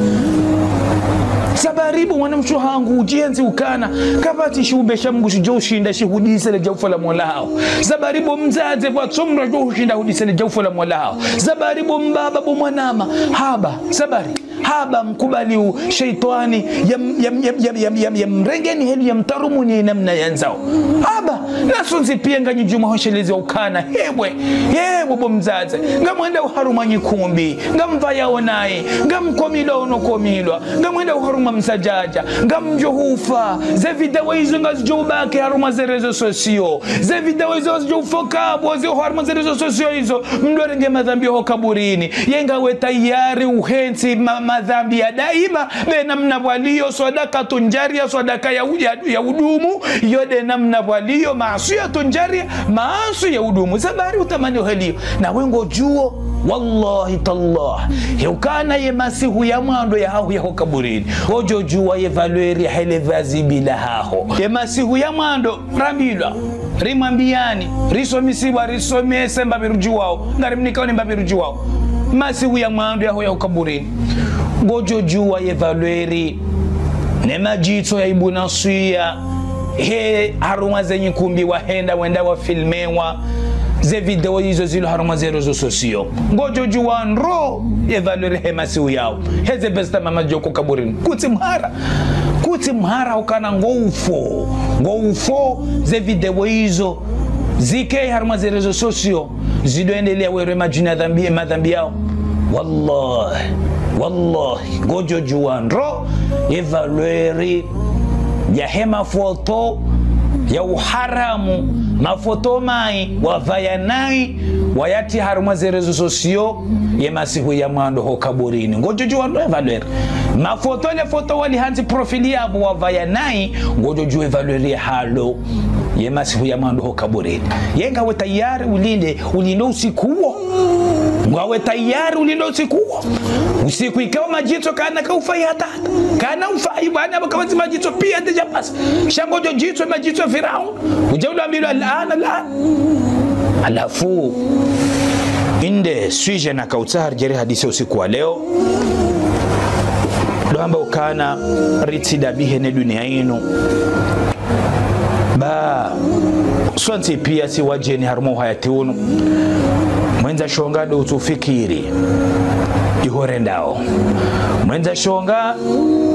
Zabari bo mwanamshe hangu udjienzi ukana, kapvatsi shiumbe sha Mungu shidjo ushinda shihudise ledja ufa la Mola haho. Zabari bo mdzadze pvwatsi mndru adjo ushinda hudise ledja ufa la Mola haho. Zabari bo mbaba bo mwanama. Haba. Zabari. Haba mkubali u shetwani yam-, yam-, yamrengeni heli yamtarumuni namna yandzao. Haba, na sontsi pia nganyi djumwa hoshelezi wa ukana, hewe, hewe bo mdzadze, ngamwendao harumwa nyikumbi, ngamvayao nayi, ngamkomilwao no komilwa, ngamwendao harumwa msadjadja, ngamdjo hufa, ze video izo ngazidjo ubaki harumwa ze réseaux sociaux, ze video izo ngazidjo ufoka bo, ze harumwa ze réseaux sociaux izo, mdorenge madhambi ho kaburini. Ye ngawe tayari uhentsi ma-, madhambi ya daima, be namna pvwaliyo swadakatun djariya, swadaka ya u-, ya, ya udumu, yo nde namna pvwaliyo maaswiyatun djariya, maaswi ya udumu. Zabari utamani uheliyo. Nawe ngodjuo, wallahi tallah, he ukana ye masihu ya mwando yahaho ya ho kaburini, ngodjo djuwa ye valeur yahe le vazi bila haho. Ye masihu ya mwando, rambilwa, rimwambiyani, risomisiwa, risomese mbapvi ridjuwao, ngarimnikao ni mbapvi ridjuwao. Masihu ya mwando yaho ya ho kaburini, ngodjo djuwa ye valeur ne madjitso ya Ibuna Swiya, he harumwa ze nyikumbi wahenda, wenda wafilmewa, ze video izo zilo harumwa ze réseaux sociaux. Ngodjo djuwa ndro ye valeur he masihu yawo. Heze besta mama djo ko kaburini. Kutsi mhara. Kutsi mhara ukana ngo ufo. Ngo ufo ze video izo zike harumwa ze réseaux sociaux. Zido endeleya werwe madjini ya dhambi, madhambi yawo. Wallahi. Wallahi. Ngodjo djuwa ndro ye valeur yahe mafoto ya uharamu, mafoto mayi, wavaya nayi, wayatsi harumwa ze réseaux sociaux, ye masihu ya mwando ho kaburini. Ngodjo djuwa ndro ye valeur. Mafoto le foto wali handzi profil yapvo wavaya nayi, ngodjo djuwa ye valeur yahalo, ye masihu ya mwando ho kaburini. Ye ngawe tayari ulinde, ulinde usiku uwo. Ngawe tayari ulinde usiku uwo. Usiku ikao madjitso kana kaufayi hata. Kana ufayi bwana, bo kapvatsi madjitso pia déjà passé. Sha ngodjo djitso, madjitso Firaun. Udja ulambilwa laana, laana. Halafu, inde sujet nakao utsaha ridjeri hadisi usiku wa leo. Ndo amba ukana ritsi dabihe ne duniya inu. Ba Sontsi pia si wadjeni harumwa uhayati unu. Mwendza shonga ndo utsufikiri iho rendao. Mwendza shonga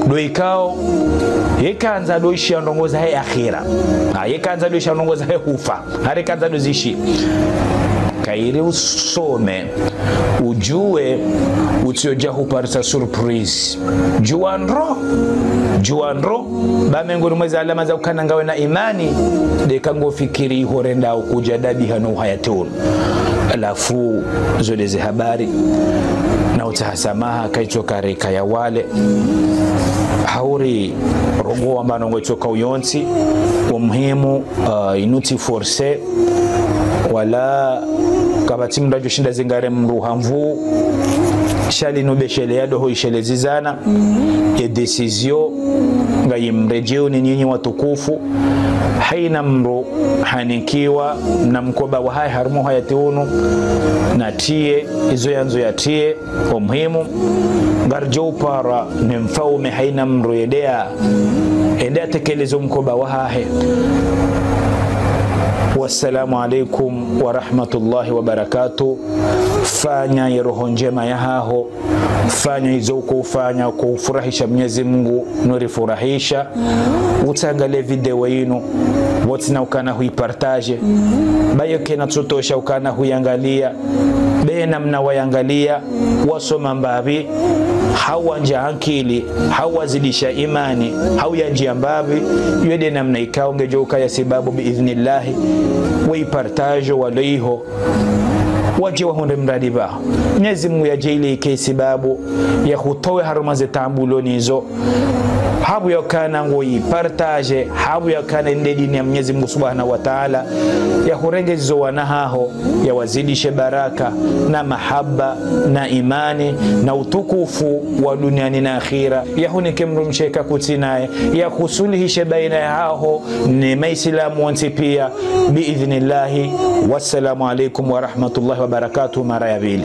ndo ikao yekandza ndo ishia ndrongoo zahe akhira. Ha, yekandza ndo ishia ndrongoo zahe hufa. Hari kandza ndo zishi. Kayiri usome, udjuwe, utsio dja huparisa surprise. Djuwa ndro, djuwa ndro, ba mengoni mwezi alama za ukana ngawe na imani, ndeka ngofikiri iho rendao kudja dabiha no uhayati unu. Halafu zo ndeze habari, na utsaha samaha, kaitsoka reka ya wale. Hauri rongoa mba ndrongoo itsoka uyontsi, umuhimu, ah, inu tsi forcer, wala kapvatsi mndru adjo shinda zingare mndru ha nvu, sha linu be shele ya doho ishele zizana, ye décision, ngayi mredjeyo ni nyinyi watukufu, haina mndru hanikiwa na mkoba wahahe harumwa uhayati unu, na trie, izo yandzo ya trie, umuhimu, ngaridjo upara ne mfaume haina mndru yedea, ende atekeleze mkoba wahahe. Wassalamu alaikum wa rahmatullahi wa barakatuh. Fanya ye roho ndjema yahaho. Fanya izo uko ufanya, uko ufurahisha Mwenyezi Mungu, no rifurahisha. Utsangalie video inu, wotsina ukana huipartage. Ba yo kena tsutosha ukana huyangalia. Be namna wayangalia, wasoma mbapvi, hau wandjia ankili, hau wazidisha imani, hau yandjia mbapvi, yo nde namna ikao ngedjo ukaya sibabu biidhnillahi, weipartage walo iho, wadje wahundre mradi pvaho. Mwenyezi Mungu yadje ile ike sibabu, yahutowe harumwa ze taabu ulo nizo, habu yakana ngoipartage, habu yakana inde dini ya Mwenyezi Mungu Subhanahu wa Ta'ala, yahurenge zizo wana haho, yawazidishe baraka, na mahaba, na imani, na utukufu wa duniani na akhira. Yahunike mndru mshe ka kutsi naye, yahusulihishe baina yahaho, ne maislamu wontsi pia, biidhnillahi. Wassalamu alaikum wa rahmatullahi wa barakatuh, mara ya pvili.